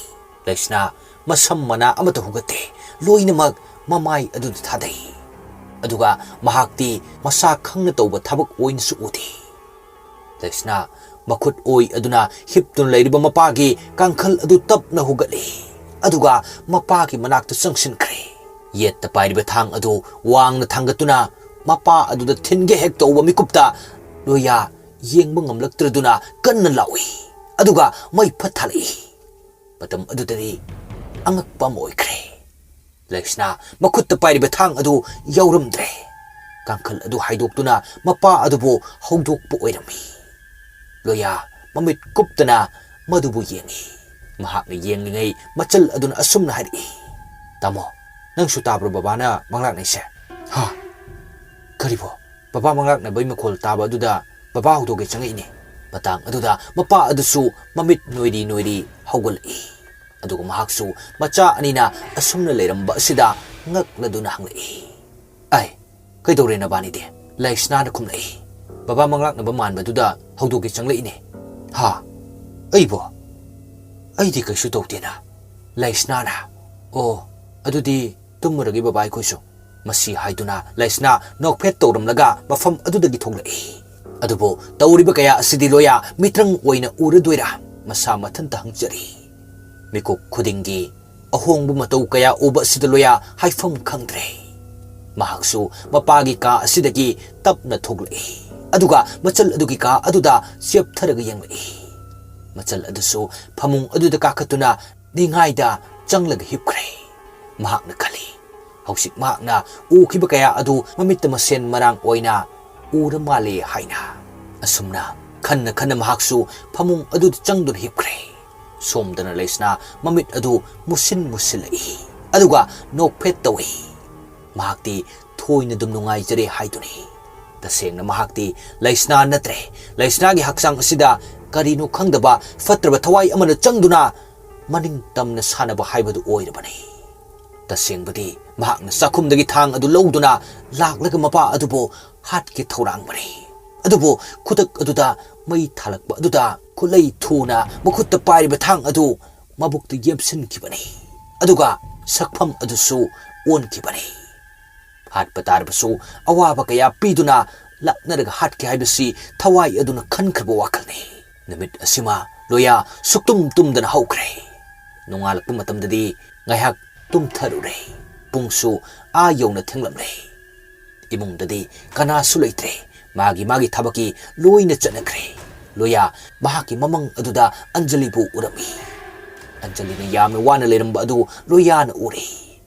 ꯂꯩꯁꯅꯥ ꯃꯁꯝ ꯃꯅꯥ ꯑꯃꯠꯇ ꯍꯨꯒꯠꯇꯦ, ꯂꯣꯏꯅꯃꯛ ꯃꯃꯥꯏ ꯑꯗꯨꯗ ꯊꯥꯗꯩ꯫ ꯑꯗꯨꯒ ꯃꯍꯥꯛꯇꯤ ꯃꯁꯥ ꯈꯪꯅ ꯇꯧꯕ ꯊꯕꯛ ꯑꯣꯏꯅꯁꯨ ꯎꯗꯦ꯫ ꯂꯩꯁꯅꯥ ꯃꯈꯨꯠ ꯑꯣꯏ ꯑꯗꯨꯅ ꯍꯤꯞꯇꯨꯅ ꯂꯩꯔꯤꯕ ꯃꯄꯥꯒꯤ ꯀꯥꯡꯈꯜ ꯑꯗꯨ ꯇꯞꯅ ꯍꯨꯒꯠꯂꯤ, ꯑꯗꯨꯒ ꯃꯄꯥꯒꯤ ꯃꯅꯥꯛꯇ ꯆꯪꯁꯤꯟꯈ꯭ꯔꯦ꯫ ꯌꯦꯠꯇ ꯄꯥꯏꯔꯤꯕ ꯊꯥꯡ ꯑꯗꯨ ꯋꯥꯡꯅ ꯊꯥꯡꯒꯠꯇꯨꯅ ꯃꯄꯥ ꯑꯗꯨꯗ ꯊꯤꯟꯒꯦ ꯍꯦꯛ ꯇꯧꯕ ꯃꯤꯀꯨꯞꯇ ꯂꯣꯌꯥ ꯌꯦꯡꯕ ꯉꯝꯂꯛꯇ꯭ꯔꯗꯨꯅ ꯀꯟꯅ ꯂꯥꯎꯏ, ꯑꯗꯨꯒ ꯃꯩ ꯐꯠ ꯊꯥꯜꯂꯛꯏ꯫ ꯃꯇꯝ ꯑꯗꯨꯗꯗꯤ ꯑꯉꯛꯄ ꯑꯃ ꯑꯣꯏꯈ꯭ꯔꯦ꯫ ꯂꯩꯁꯅꯥ ꯃꯈꯨꯠꯇ ꯄꯥꯏꯔꯤꯕ ꯊꯥꯡ ꯑꯗꯨ ꯌꯥꯎꯔꯝꯗ꯭ꯔꯦ꯫ ꯀꯥꯡꯈꯜ ꯑꯗꯨ ꯍꯥꯏꯗꯣꯛꯇꯨꯅ ꯃꯄꯥ ꯑꯗꯨꯕꯨ ꯍꯧꯗꯣꯛꯄ ꯑꯣꯏꯔꯝꯃꯤ꯫ ꯂꯣꯌꯥ ꯃꯃꯤꯠ ꯀꯨꯞꯇꯅ ꯃꯗꯨꯕꯨ ꯌꯦꯡꯉꯤ꯫ ꯃꯍꯥꯛꯅ ꯌꯦꯡꯂꯤꯉꯩ ꯃꯆꯜ ꯑꯗꯨꯅ ꯑꯁꯨꯝꯅ ꯍꯥꯏꯔꯛꯏ, "ꯇꯥꯃꯣ, ꯅꯪꯁꯨ ꯇꯥꯕ꯭ꯔꯣ ꯕꯕꯥꯅ ꯃꯪꯂꯥꯛꯅꯩꯁꯦ?" "ꯍꯥ? ꯀꯔꯤꯕꯣ?" "ꯕꯕꯥ ꯃꯪꯂꯥꯛꯅꯕꯩ ꯃꯈꯣꯜ ꯇꯥꯕ ꯑꯗꯨꯗ ꯕꯕꯥ ꯍꯧꯗꯣꯛꯀꯦ ꯆꯪꯉꯛꯏꯅꯦ꯫" ꯃꯇꯥꯡ ꯑꯗꯨꯗ ꯃꯄꯥ ꯑꯗꯨꯁꯨ ꯃꯃꯤꯠ ꯅꯣꯏꯔꯤ ꯅꯣꯏꯔꯤ ꯍꯧꯒꯠꯂꯛꯏ꯫ ꯑꯗꯨꯒ ꯃꯍꯥꯛꯁꯨ ꯃꯆꯥ ꯑꯅꯤꯅ ꯑꯁꯨꯝꯅ ꯂꯩꯔꯝꯕ ꯑꯁꯤꯗ ꯉꯛꯂꯗꯨꯅ ꯍꯪꯂꯛꯏ, "ꯑꯩ, ꯀꯩꯗꯧꯔꯦ ꯅꯕꯥꯅꯤꯗꯤ?" ꯂꯩꯁꯅꯥꯅ ꯈꯨꯝꯂꯛꯏ, "ꯕꯕꯥ ꯃꯪꯂꯥꯛꯅꯕ ꯃꯥꯟꯕꯗꯨꯗ ꯍꯧꯗꯣꯛꯀꯦ ꯆꯪꯂꯛꯏꯅꯦ꯫" "ꯍꯥ? ꯑꯩꯕꯣ? ꯑꯩꯗꯤ ꯀꯩꯁꯨ ꯇꯧꯗꯦꯅ꯫" ꯂꯩꯁꯅꯥꯅ, "ꯑꯣ, ꯑꯗꯨꯗꯤ ꯇꯨꯝꯃꯨꯔꯒꯦ ꯕꯕꯥ ꯑꯩꯈꯣꯏꯁꯨ꯫" ꯃꯁꯤ ꯍꯥꯏꯗꯨꯅ ꯂꯩꯁꯅꯥ ꯅꯣꯛꯐꯦꯠ ꯇꯧꯔꯝꯂꯒ ꯃꯐꯝ ꯑꯗꯨꯗꯒꯤ ꯊꯣꯛꯂꯛꯏ꯫ ꯑꯗꯨꯕꯨ ꯇꯧꯔꯤꯕ ꯀꯌꯥ ꯑꯁꯤꯗꯤ ꯂꯣꯌꯥ ꯃꯤꯇ꯭ꯔꯪ ꯑꯣꯏꯅ ꯎꯔꯗꯣꯏꯔꯥ? ꯃꯁꯥ ꯃꯊꯟꯇ ꯍꯪꯖꯔꯤ꯫ ꯃꯤꯀꯨꯞ ꯈꯨꯗꯤꯡꯒꯤ ꯑꯍꯣꯡꯕ ꯃꯇꯧ ꯀꯌꯥ ꯎꯕ ꯑꯁꯤꯗ ꯂꯣꯌꯥ ꯍꯥꯏꯐꯝ ꯈꯪꯗ꯭ꯔꯦ꯫ ꯃꯍꯥꯛꯁꯨ ꯃꯄꯥꯒꯤ ꯀꯥ ꯑꯁꯤꯗꯒꯤ ꯇꯞꯅ ꯊꯣꯛꯂꯛꯏ꯫ ꯑꯗꯨꯒ ꯃꯆꯜ ꯑꯗꯨꯒꯤ ꯀꯥ ꯑꯗꯨꯗ ꯆꯦꯞꯊꯔꯒ ꯌꯦꯡꯂꯛꯏ꯫ ꯃꯆꯜ ꯑꯗꯨꯁꯨ ꯐꯃꯨꯡ ꯑꯗꯨꯗ ꯀꯥꯈꯠꯇꯨꯅ ꯅꯤꯡꯉꯥꯏꯗ ꯆꯪꯂꯒ ꯍꯤꯞꯈ꯭ꯔꯦ꯫ ꯃꯍꯥꯛꯅ ꯈꯜꯂꯤ, ꯍꯧꯖꯤꯛ ꯃꯍꯥꯛꯅ ꯎꯈꯤꯕ ꯀꯌꯥ ꯑꯗꯨ ꯃꯃꯤꯠꯇ ꯃꯁꯦꯟ ꯃꯔꯥꯡ ꯑꯣꯏꯅ ꯎꯔ ꯃꯥꯜꯂꯦ ꯍꯥꯏꯅ꯫ ꯑꯁꯨꯝꯅ ꯈꯟꯅ ꯈꯟꯅ ꯃꯍꯥꯛꯁꯨ ꯐꯃꯨꯡ ꯑꯗꯨꯗ ꯆꯪꯗꯨꯅ ꯍꯤꯞꯈ꯭ꯔꯦ꯫ ꯁꯣꯝꯗꯅ ꯂꯩꯁꯅꯥ ꯃꯃꯤꯠ ꯑꯗꯨ ꯃꯨꯁꯤꯟ ꯃꯨꯁꯤꯜꯂꯛꯏ꯫ ꯑꯗꯨꯒ ꯅꯣꯛꯐꯦꯠ ꯇꯧꯏ꯫ ꯃꯍꯥꯛꯇꯤ ꯊꯣꯏꯅ ꯑꯗꯨꯝ ꯅꯨꯡꯉꯥꯏꯖꯔꯦ ꯍꯥꯏꯗꯨꯅꯤ꯫ ꯇꯁꯦꯡꯅ ꯃꯍꯥꯛꯇꯤ ꯂꯩꯁꯅꯥ ꯅꯠꯇ꯭ꯔꯦ꯫ ꯂꯩꯁꯅꯥꯒꯤ ꯍꯛꯆꯥꯡ ꯑꯁꯤꯗ ꯀꯔꯤꯅꯣ ꯈꯪꯗꯕ ꯐꯠꯇ꯭ꯔꯕ ꯊꯋꯥꯏ ꯑꯃꯅ ꯆꯪꯗꯨꯅ ꯃꯅꯤꯡ ꯇꯝꯅ ꯁꯥꯟꯅꯕ ꯍꯥꯏꯕꯗꯨ ꯑꯣꯏꯔꯕꯅꯤ꯫ ꯇꯁꯦꯡꯕꯗꯤ ꯃꯍꯥꯛꯅ ꯆꯥꯛꯈꯨꯝꯗꯒꯤ ꯊꯥꯡ ꯑꯗꯨ ꯂꯧꯗꯨꯅ ꯂꯥꯛꯂꯒ ꯃꯄꯥ ꯑꯗꯨꯕꯨ ꯍꯥꯠꯀꯦ ꯊꯧꯔꯥꯡꯕꯅꯤ꯫ ꯑꯗꯨꯕꯨ ꯈꯨꯗꯛ ꯑꯗꯨꯗ ꯃꯩ ꯊꯥꯂꯛꯄ ꯑꯗꯨꯗ ꯈꯨꯠꯂꯩ ꯊꯨꯅ ꯃꯈꯨꯠꯇ ꯄꯥꯏꯔꯤꯕ ꯊꯥꯡ ꯑꯗꯨ ꯃꯕꯨꯛꯇ ꯌꯦꯞꯁꯤꯟꯈꯤꯕꯅꯤ꯫ ꯑꯗꯨꯒ ꯁꯛꯐꯝ ꯑꯗꯨꯁꯨ ꯑꯣꯟꯈꯤꯕꯅꯤ꯫ ꯍꯥꯠꯄ ꯇꯥꯔꯕꯁꯨ ꯑꯋꯥꯕ ꯀꯌꯥ ꯄꯤꯗꯨꯅ ꯂꯥꯛꯅꯔꯒ ꯍꯥꯠꯀꯦ ꯍꯥꯏꯕꯁꯤ ꯊꯋꯥꯏ ꯑꯗꯨꯅ ꯈꯟꯈ꯭ꯔꯕ ꯋꯥꯈꯜꯅꯤ꯫ ꯅꯨꯃꯤꯠ ꯑꯁꯤꯃ ꯂꯣꯌꯥ ꯁꯨꯛꯇꯨꯝ ꯇꯨꯝꯗꯅ ꯍꯧꯈ꯭ꯔꯦ꯫ ꯅꯣꯡꯉꯥꯜꯂꯛꯄ ꯃꯇꯝꯗꯗꯤ ꯉꯥꯏꯍꯥꯛ ꯇꯨꯝꯊꯔꯨꯔꯦ꯫ ꯄꯨꯡꯁꯨ ꯑꯥ ꯌꯧꯅ ꯊꯦꯡꯂꯝꯂꯦ꯫ ꯏꯃꯨꯡꯗꯗꯤ ꯀꯅꯥꯁꯨ ꯂꯩꯇ꯭ꯔꯦ꯫ ꯃꯥꯒꯤ ꯃꯥꯒꯤ ꯊꯕꯛꯀꯤ ꯂꯣꯏꯅ ꯆꯠꯅꯈ꯭ꯔꯦ꯫ ꯂꯣꯌꯥ ꯃꯍꯥꯛꯀꯤ ꯃꯃꯪ ꯑꯗꯨꯗ ꯑꯟꯖꯂꯤꯕꯨ ꯎꯔꯝꯃꯤ꯫ ꯑꯟꯖꯂꯤꯅ ꯌꯥꯝꯅ ꯋꯥꯅ ꯂꯩꯔꯝꯕ ꯑꯗꯨ ꯂꯣꯌꯥꯅ ꯎꯔꯦ꯫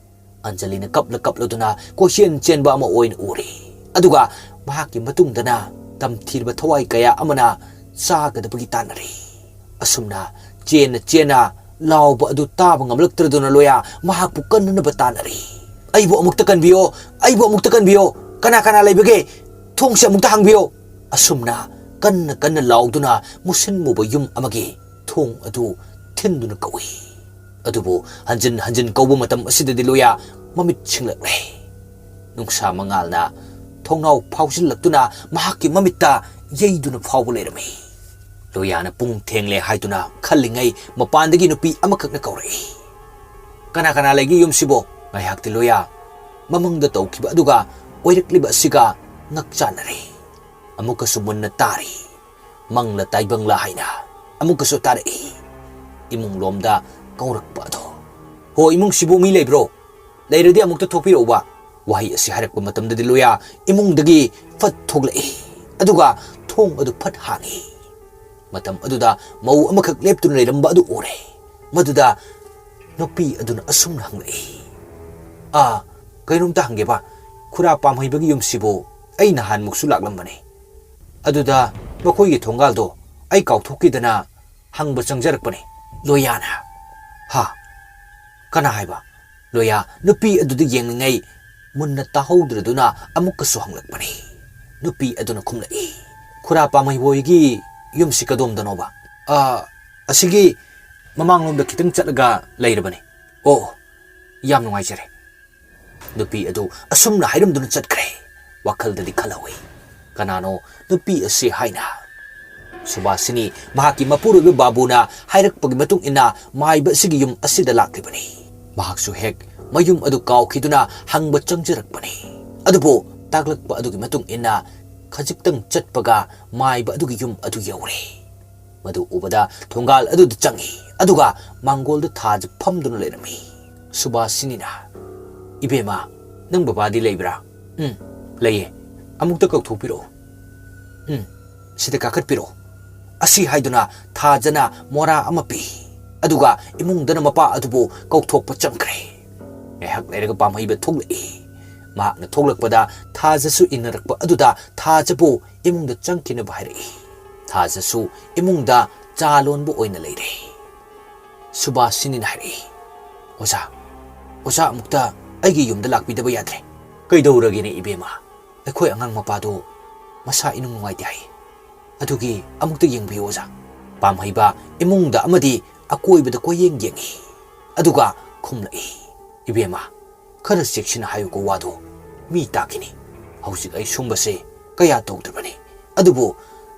ꯑꯟꯖꯂꯤꯅ ꯀꯞꯂ ꯀꯞꯂꯗꯨꯅ ꯀꯣꯏꯆꯦꯟ ꯆꯦꯟꯕ ꯑꯃ ꯑꯣꯏꯅ ꯎꯔꯦ꯫ ꯑꯗꯨꯒ ꯃꯍꯥꯛꯀꯤ ꯃꯇꯨꯡꯗꯅ ꯇꯝꯊꯤꯔꯕ ꯊꯋꯥꯏ ꯀꯌꯥ ꯑꯃꯅ ꯆꯥꯒꯗꯕꯒꯤ ꯇꯥꯟꯅꯔꯤ꯫ ꯑꯁꯨꯝꯅ ꯆꯦꯟꯅ ꯆꯦꯟꯅ ꯂꯥꯎꯕ ꯑꯗꯨ ꯇꯥꯕ ꯉꯝꯂꯛꯇ꯭ꯔꯗꯨꯅ ꯂꯣꯌꯥ ꯃꯍꯥꯛꯄꯨ ꯀꯟꯅꯅꯕ ꯇꯥꯟꯅꯔꯤ꯫ "ꯑꯩꯕꯨ ꯑꯃꯨꯛꯇ ꯀꯟꯕꯤꯌꯣ, ꯑꯩꯕꯨ ꯑꯃꯨꯛꯇ ꯀꯟꯕꯤꯌꯣ, ꯀꯅꯥ ꯀꯅꯥ ꯂꯩꯕꯒꯦ? ꯊꯣꯡꯁꯦ ꯑꯃꯨꯛꯇ ꯍꯥꯡꯕꯤꯌꯣ!" ꯑꯁꯨꯝꯅ ꯀꯟꯅ ꯀꯟꯅ ꯂꯥꯎꯗꯨꯅ ꯃꯨꯁꯤꯟ ꯃꯨꯕ ꯌꯨꯝ ꯑꯃꯒꯤ ꯊꯣꯡ ꯑꯗꯨ ꯊꯤꯟꯗꯨꯅ ꯀꯧꯏ꯫ ꯑꯗꯨꯕꯨ ꯍꯟꯖꯤꯟ ꯍꯟꯖꯤꯟ ꯀꯧꯕ ꯃꯇꯝ ꯑꯁꯤꯗꯗꯤ ꯂꯣꯌꯥ ꯃꯃꯤꯠ ꯁꯤꯡꯂꯛꯂꯦ꯫ ꯅꯨꯡꯁꯥ ꯃꯉꯥꯜꯅ ꯊꯣꯡꯅꯥꯎ ꯐꯥꯎꯖꯤꯜꯂꯛꯇꯨꯅ ꯃꯍꯥꯛꯀꯤ ꯃꯃꯤꯠꯇ ꯌꯩꯗꯨꯅ ꯐꯥꯎꯕ ꯂꯩꯔꯝꯃꯤ꯫ ꯂꯣꯌꯥꯅ ꯄꯨꯡ ꯊꯦꯡꯂꯦ ꯍꯥꯏꯗꯨꯅ ꯈꯜꯂꯤꯉꯩ ꯃꯄꯥꯟꯗꯒꯤ ꯅꯨꯄꯤ ꯑꯃꯈꯛꯅ ꯀꯧꯔꯛꯏ꯫ "ꯀꯅꯥ ꯀꯅꯥ ꯂꯩꯒꯦ ꯌꯨꯝꯁꯤꯕꯣ?" ꯉꯥꯏꯍꯥꯛꯇꯤ ꯂꯣꯌꯥ ꯃꯃꯪꯗ ꯇꯧꯈꯤꯕ ꯑꯗꯨꯒ ꯑꯣꯏꯔꯛꯂꯤꯕ ꯑꯁꯤꯒ ꯉꯛ ꯆꯥꯟꯅꯔꯦ꯫ ꯑꯃꯨꯛꯀꯁꯨ ꯃꯨꯟꯅ ꯇꯥꯔꯤ꯫ ꯃꯪꯂ ꯇꯥꯏꯕꯪꯂ ꯍꯥꯏꯅ ꯑꯃꯨꯛꯀꯁꯨ ꯇꯥꯔꯛꯏ꯫ ꯏꯃꯨꯡ ꯂꯣꯝꯗ ꯀꯧꯔꯛꯄ ꯑꯗꯣ꯫ "ꯍꯣ, ꯏꯃꯨꯡꯁꯤꯕꯨ ꯃꯤ ꯂꯩꯕ꯭ꯔꯣ? ꯂꯩꯔꯗꯤ ꯑꯃꯨꯛꯇ ꯊꯣꯛꯄꯤꯔꯛꯎꯕ꯫ ꯋꯥꯍꯩ ꯑꯁꯤ ꯍꯥꯏꯔꯛꯄ ꯃꯇꯝꯗꯗꯤ ꯂꯣꯌꯥ ꯏꯃꯨꯡꯗꯒꯤ ꯐꯠ ꯊꯣꯛꯂꯛꯏ, ꯑꯗꯨꯒ ꯊꯣꯡ ꯑꯗꯨ ꯐꯠ ꯍꯥꯡꯏ꯫ ꯃꯇꯝ ꯑꯗꯨꯗ ꯃꯧ ꯑꯃꯈꯛ ꯂꯦꯞꯇꯨꯅ ꯂꯩꯔꯝꯕ ꯑꯗꯨ ꯎꯔꯦ꯫ ꯃꯗꯨꯗ ꯅꯨꯄꯤ ꯑꯗꯨꯅ ꯑꯁꯨꯝꯅ ꯍꯪꯂꯛꯏ, "ꯑꯥ, ꯀꯩꯅꯣꯝꯇ ꯍꯪꯒꯦꯕ, ꯈꯨꯔꯥ ꯄꯥꯝꯍꯩꯕꯒꯤ ꯌꯨꯝꯁꯤꯕꯨ ꯑꯩ ꯅꯍꯥꯟꯃꯨꯛꯁꯨ ꯂꯥꯛꯂꯝꯕꯅꯤ꯫ ꯑꯗꯨꯗ ꯃꯈꯣꯏꯒꯤ ꯊꯣꯡꯒꯥꯜꯗꯣ ꯑꯩ ꯀꯥꯎꯊꯣꯛꯈꯤꯗꯅ ꯍꯪꯕ ꯆꯪꯖꯔꯛꯄꯅꯤ"꯫ ꯂꯣꯌꯥꯅ, "ꯍꯥ? ꯀꯅꯥ ꯍꯥꯏꯕ?" ꯂꯣꯌꯥ ꯅꯨꯄꯤ ꯑꯗꯨꯗ ꯌꯦꯡꯂꯤꯉꯩ ꯃꯨꯟꯅ ꯇꯥꯍꯧꯗ꯭ꯔꯗꯨꯅ ꯑꯃꯨꯛꯀꯁꯨ ꯍꯪꯂꯛꯄꯅꯤ꯫ ꯅꯨꯄꯤ ꯑꯗꯨꯅ ꯈꯨꯝꯂꯛꯏ, "ꯈꯨꯔꯥ ꯄꯥꯝꯍꯩꯕ ꯍꯣꯏꯒꯤ ꯌꯨꯝꯁꯤ ꯀꯗꯣꯝꯗꯅꯣꯕ?" "ꯑ, ꯑꯁꯤꯒꯤ ꯃꯃꯥꯡꯂꯣꯝꯗ ꯈꯤꯇꯪ ꯆꯠꯂꯒ ꯂꯩꯔꯕꯅꯤ"꯫ "ꯑꯣ, ꯌꯥꯝ ꯅꯨꯡꯉꯥꯏꯖꯔꯦ"꯫ ꯅꯨꯄꯤ ꯑꯗꯨ ꯑꯁꯨꯝꯅ ꯍꯥꯏꯔꯝꯗꯨꯅ ꯆꯠꯈ꯭ꯔꯦ꯫ ꯋꯥꯈꯜꯗꯗꯤ ꯈꯜꯍꯧꯏ, "ꯀꯅꯥꯅꯣ ꯅꯨꯄꯤ ꯑꯁꯤ?" ꯍꯥꯏꯅ꯫ ꯁꯨꯕꯥꯁꯤꯅꯤ ꯃꯍꯥꯛꯀꯤ ꯃꯄꯨꯔꯣꯏꯕ ꯕꯥꯕꯨꯅ ꯍꯥꯏꯔꯛꯄꯒꯤ ꯃꯇꯨꯡ ꯏꯟꯅ ꯃꯥꯏꯕ ꯑꯁꯤꯒꯤ ꯌꯨꯝ ꯑꯁꯤꯗ ꯂꯥꯛꯂꯤꯕꯅꯤ꯫ ꯃꯍꯥꯛꯁꯨ ꯍꯦꯛ ꯃꯌꯨꯝ ꯑꯗꯨ ꯀꯥꯎꯈꯤꯗꯨꯅ ꯍꯪꯕ ꯆꯪꯖꯔꯛꯄꯅꯤ꯫ ꯑꯗꯨꯕꯨ ꯇꯥꯛꯂꯛꯄ ꯑꯗꯨꯒꯤ ꯃꯇꯨꯡ ꯏꯟꯅ ꯈꯖꯤꯛꯇꯪ ꯆꯠꯄꯒ ꯃꯥꯏꯕ ꯑꯗꯨꯒꯤ ꯌꯨꯝ ꯑꯗꯨ ꯌꯧꯔꯦ꯫ ꯃꯗꯨ ꯎꯕꯗ ꯊꯣꯡꯒꯥꯜ ꯑꯗꯨꯗ ꯆꯪꯏ, ꯑꯗꯨꯒ ꯃꯥꯡꯒꯣꯜꯗ ꯊꯥꯖ ꯐꯝꯗꯨꯅ ꯂꯩꯔꯝꯃꯤ꯫ ꯁꯨꯕꯥꯁꯤꯅꯤꯅ, "ꯏꯕꯦꯝꯃ, ꯅꯪ ꯕꯕꯥꯗꯤ ꯂꯩꯕ꯭ꯔꯥ?" "ꯎꯝ, ꯂꯩꯌꯦ꯫ ꯑꯃꯨꯛꯇ ꯀꯧꯊꯣꯛꯄꯤꯔꯛꯎ"꯫ "ꯎꯝ, ꯁꯤꯗ ꯀꯥꯈꯠꯄꯤꯔꯛꯎ"꯫ ꯑꯁꯤ ꯍꯥꯏꯗꯨꯅ ꯊꯥꯖꯅ ꯃꯣꯔꯥ ꯑꯃ ꯄꯤ, ꯑꯗꯨꯒ ꯏꯃꯨꯡꯗꯅ ꯃꯄꯥ ꯑꯗꯨꯕꯨ ꯀꯧꯊꯣꯛꯄ ꯆꯪꯈ꯭ꯔꯦ꯫ ꯉꯥꯏꯍꯥꯛ ꯂꯩꯔꯒ ꯄꯥꯝꯍꯩꯕ ꯊꯣꯛꯂꯛꯏ꯫ ꯃꯍꯥꯛꯅ ꯊꯣꯛꯂꯛꯄꯗ ꯊꯥꯖꯁꯨ ꯏꯟꯅꯔꯛꯄ ꯑꯗꯨꯗ ꯊꯥꯖꯕꯨ ꯏꯃꯨꯡꯗ ꯆꯪꯈꯤꯅꯕ ꯍꯥꯏꯔꯛꯏ꯫ ꯊꯥꯖꯁꯨ ꯏꯃꯨꯡꯗ ꯆꯥ ꯂꯣꯟꯕ ꯑꯣꯏꯅ ꯂꯩꯔꯦ꯫ ꯁꯨꯕꯥꯁꯤꯅꯤꯅ ꯍꯥꯏꯔꯛꯏ, "ꯑꯣꯖꯥ, ꯑꯣꯖꯥ ꯑꯃꯨꯛꯇ ꯑꯩꯒꯤ ꯌꯨꯝꯗ ꯂꯥꯛꯄꯤꯗꯕ ꯌꯥꯗ꯭ꯔꯦ"꯫ "ꯀꯩꯗꯧꯔꯒꯦꯅꯦ ꯏꯕꯦꯝꯃ?" "ꯑꯩꯈꯣꯏ ꯑꯉꯥꯡ ꯃꯄꯥꯗꯣ ꯃꯁꯥ ꯏꯅꯨꯡ ꯅꯨꯡꯉꯥꯏꯇꯦ ꯍꯥꯏ꯫ ꯑꯗꯨꯒꯤ ꯑꯃꯨꯛꯇ ꯌꯦꯡꯕꯤꯌꯨ ꯑꯣꯖꯥ"꯫ ꯄꯥꯝꯍꯩꯕ ꯏꯃꯨꯡꯗ ꯑꯃꯗꯤ ꯑꯀꯣꯏꯕꯗ ꯀꯣꯏꯌꯦꯡ ꯌꯦꯡꯏ꯫ ꯑꯗꯨꯒ ꯈꯨꯝꯂꯛꯏ, "ꯏꯕꯦꯝꯃ, ꯈꯔ ꯆꯦꯛꯁꯤꯟꯅ ꯍꯥꯏꯌꯨꯀꯣ ꯋꯥꯗꯣ꯫ ꯃꯤ ꯇꯥꯈꯤꯅꯤ꯫ ꯍꯧꯖꯤꯛ ꯑꯩ ꯁꯨꯝꯕꯁꯦ ꯀꯌꯥ ꯇꯧꯗ꯭ꯔꯕꯅꯤ꯫ ꯑꯗꯨꯕꯨ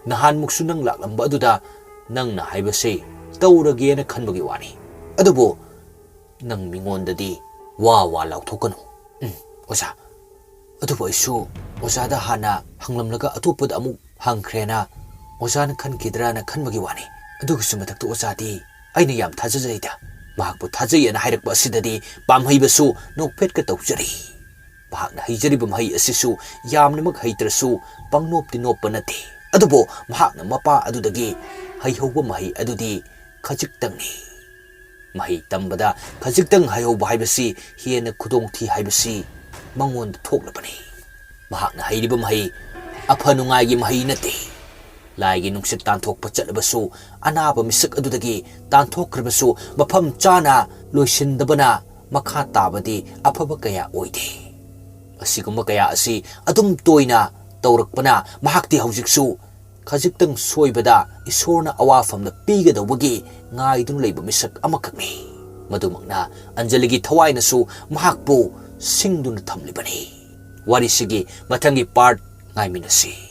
ꯅꯍꯥꯟꯃꯨꯛꯁꯨ ꯅꯪ ꯂꯥꯛꯂꯝꯕ ꯑꯗꯨꯗ ꯅꯪꯅ ꯍꯥꯏꯕꯁꯦ ꯇꯧꯔꯒꯦꯅ ꯈꯟꯕꯒꯤ ꯋꯥꯅꯤ꯫ ꯑꯗꯨꯕꯨ ꯅꯪ ꯃꯤꯉꯣꯟꯗꯗꯤ ꯋꯥ ꯋꯥ ꯂꯥꯎꯊꯣꯛꯀꯅꯨ"꯫ "ꯎꯝ, ꯑꯣꯖꯥ꯫ ꯑꯗꯨꯕꯨ ꯑꯩꯁꯨ ꯑꯣꯖꯥꯗ ꯍꯥꯟꯅ ꯍꯪꯂꯝꯂꯒ ꯑꯇꯣꯞꯄꯗ ꯑꯃꯨꯛ ꯍꯪꯈ꯭ꯔꯦꯅ ꯑꯣꯖꯥꯅ ꯈꯟꯈꯤꯗ꯭ꯔꯅ ꯈꯟꯕꯒꯤ ꯋꯥꯅꯤ꯫ ꯑꯗꯨꯒꯤꯁꯨ ꯃꯊꯛꯇ ꯑꯣꯖꯥꯗꯤ ꯑꯩꯅ ꯌꯥꯝ ꯊꯥꯖꯖꯩꯗ"꯫ ꯃꯍꯥꯛꯄꯨ ꯊꯥꯖꯩ ꯑꯅ ꯍꯥꯏꯔꯛꯄ ꯑꯁꯤꯗꯗꯤ ꯄꯥꯝꯍꯩꯕꯁꯨ ꯅꯣꯛꯐꯦꯠꯀ ꯇꯧꯖꯔꯤ꯫ ꯃꯍꯥꯛꯅ ꯍꯩꯖꯔꯤꯕ ꯃꯍꯩ ꯑꯁꯤꯁꯨ ꯌꯥꯝꯅꯃꯛ ꯍꯩꯇ꯭ꯔꯁꯨ ꯄꯪꯅꯣꯞꯇꯤ ꯅꯣꯞꯄ ꯅꯠꯇꯦ꯫ ꯑꯗꯨꯕꯨ ꯃꯍꯥꯛꯅ ꯃꯄꯥ ꯑꯗꯨꯗꯒꯤ ꯍꯩꯍꯧꯕ ꯃꯍꯩ ꯑꯗꯨꯗꯤ ꯈꯖꯤꯛꯇꯪꯅꯤ꯫ ꯃꯍꯩ ꯇꯝꯕꯗ ꯈꯖꯤꯛꯇꯪ ꯍꯩꯍꯧꯕ ꯍꯥꯏꯕꯁꯤ ꯍꯦꯟꯅ ꯈꯨꯗꯣꯡꯊꯤ ꯍꯥꯏꯕꯁꯤ ꯃꯉꯣꯟꯗ ꯊꯣꯛꯂꯕꯅꯤ꯫ ꯃꯍꯥꯛꯅ ꯍꯩꯔꯤꯕ ꯃꯍꯩ ꯑꯐ ꯅꯨꯡꯉꯥꯏꯒꯤ ꯃꯍꯩ ꯅꯠꯇꯦ꯫ ꯂꯥꯏꯒꯤ ꯅꯨꯡꯁꯤꯠ ꯇꯥꯟꯊꯣꯛꯄ ꯆꯠꯂꯕꯁꯨ, ꯑꯅꯥꯕ ꯃꯤꯁꯛ ꯑꯗꯨꯗꯒꯤ ꯇꯥꯟꯊꯣꯛꯈ꯭ꯔꯕꯁꯨ, ꯃꯐꯝ ꯆꯥꯅ ꯂꯣꯏꯁꯤꯟꯗꯕꯅ ꯃꯈꯥ ꯇꯥꯕꯗꯤ ꯑꯐꯕ ꯀꯌꯥ ꯑꯣꯏꯗꯦ꯫ ꯑꯁꯤꯒꯨꯝꯕ ꯀꯌꯥ ꯑꯁꯤ ꯑꯗꯨꯝ ꯇꯣꯏꯅ ꯇꯧꯔꯛꯄꯅ ꯃꯍꯥꯛꯇꯤ ꯍꯧꯖꯤꯛꯁꯨ ꯈꯖꯤꯛꯇꯪ ꯁꯣꯏꯕꯗ ꯏꯁꯣꯔꯅ ꯑꯋꯥꯐꯝꯗ ꯄꯤꯒꯗꯧꯕꯒꯤ ꯉꯥꯏꯗꯨꯅ ꯂꯩꯕ ꯃꯤꯁꯛ ꯑꯃꯈꯛꯅꯤ꯫ ꯃꯗꯨꯃꯛꯅ ꯑꯟꯖꯂꯤꯒꯤ ꯊꯋꯥꯏꯅꯁꯨ ꯃꯍꯥꯛꯄꯨ ꯁꯤꯡꯗꯨꯅ ꯊꯝꯂꯤꯕꯅꯤ꯫ ꯋꯥꯔꯤꯁꯤꯒꯤ ꯃꯊꯪꯒꯤ part ꯉꯥꯏꯃꯤꯟꯅꯁꯤ꯫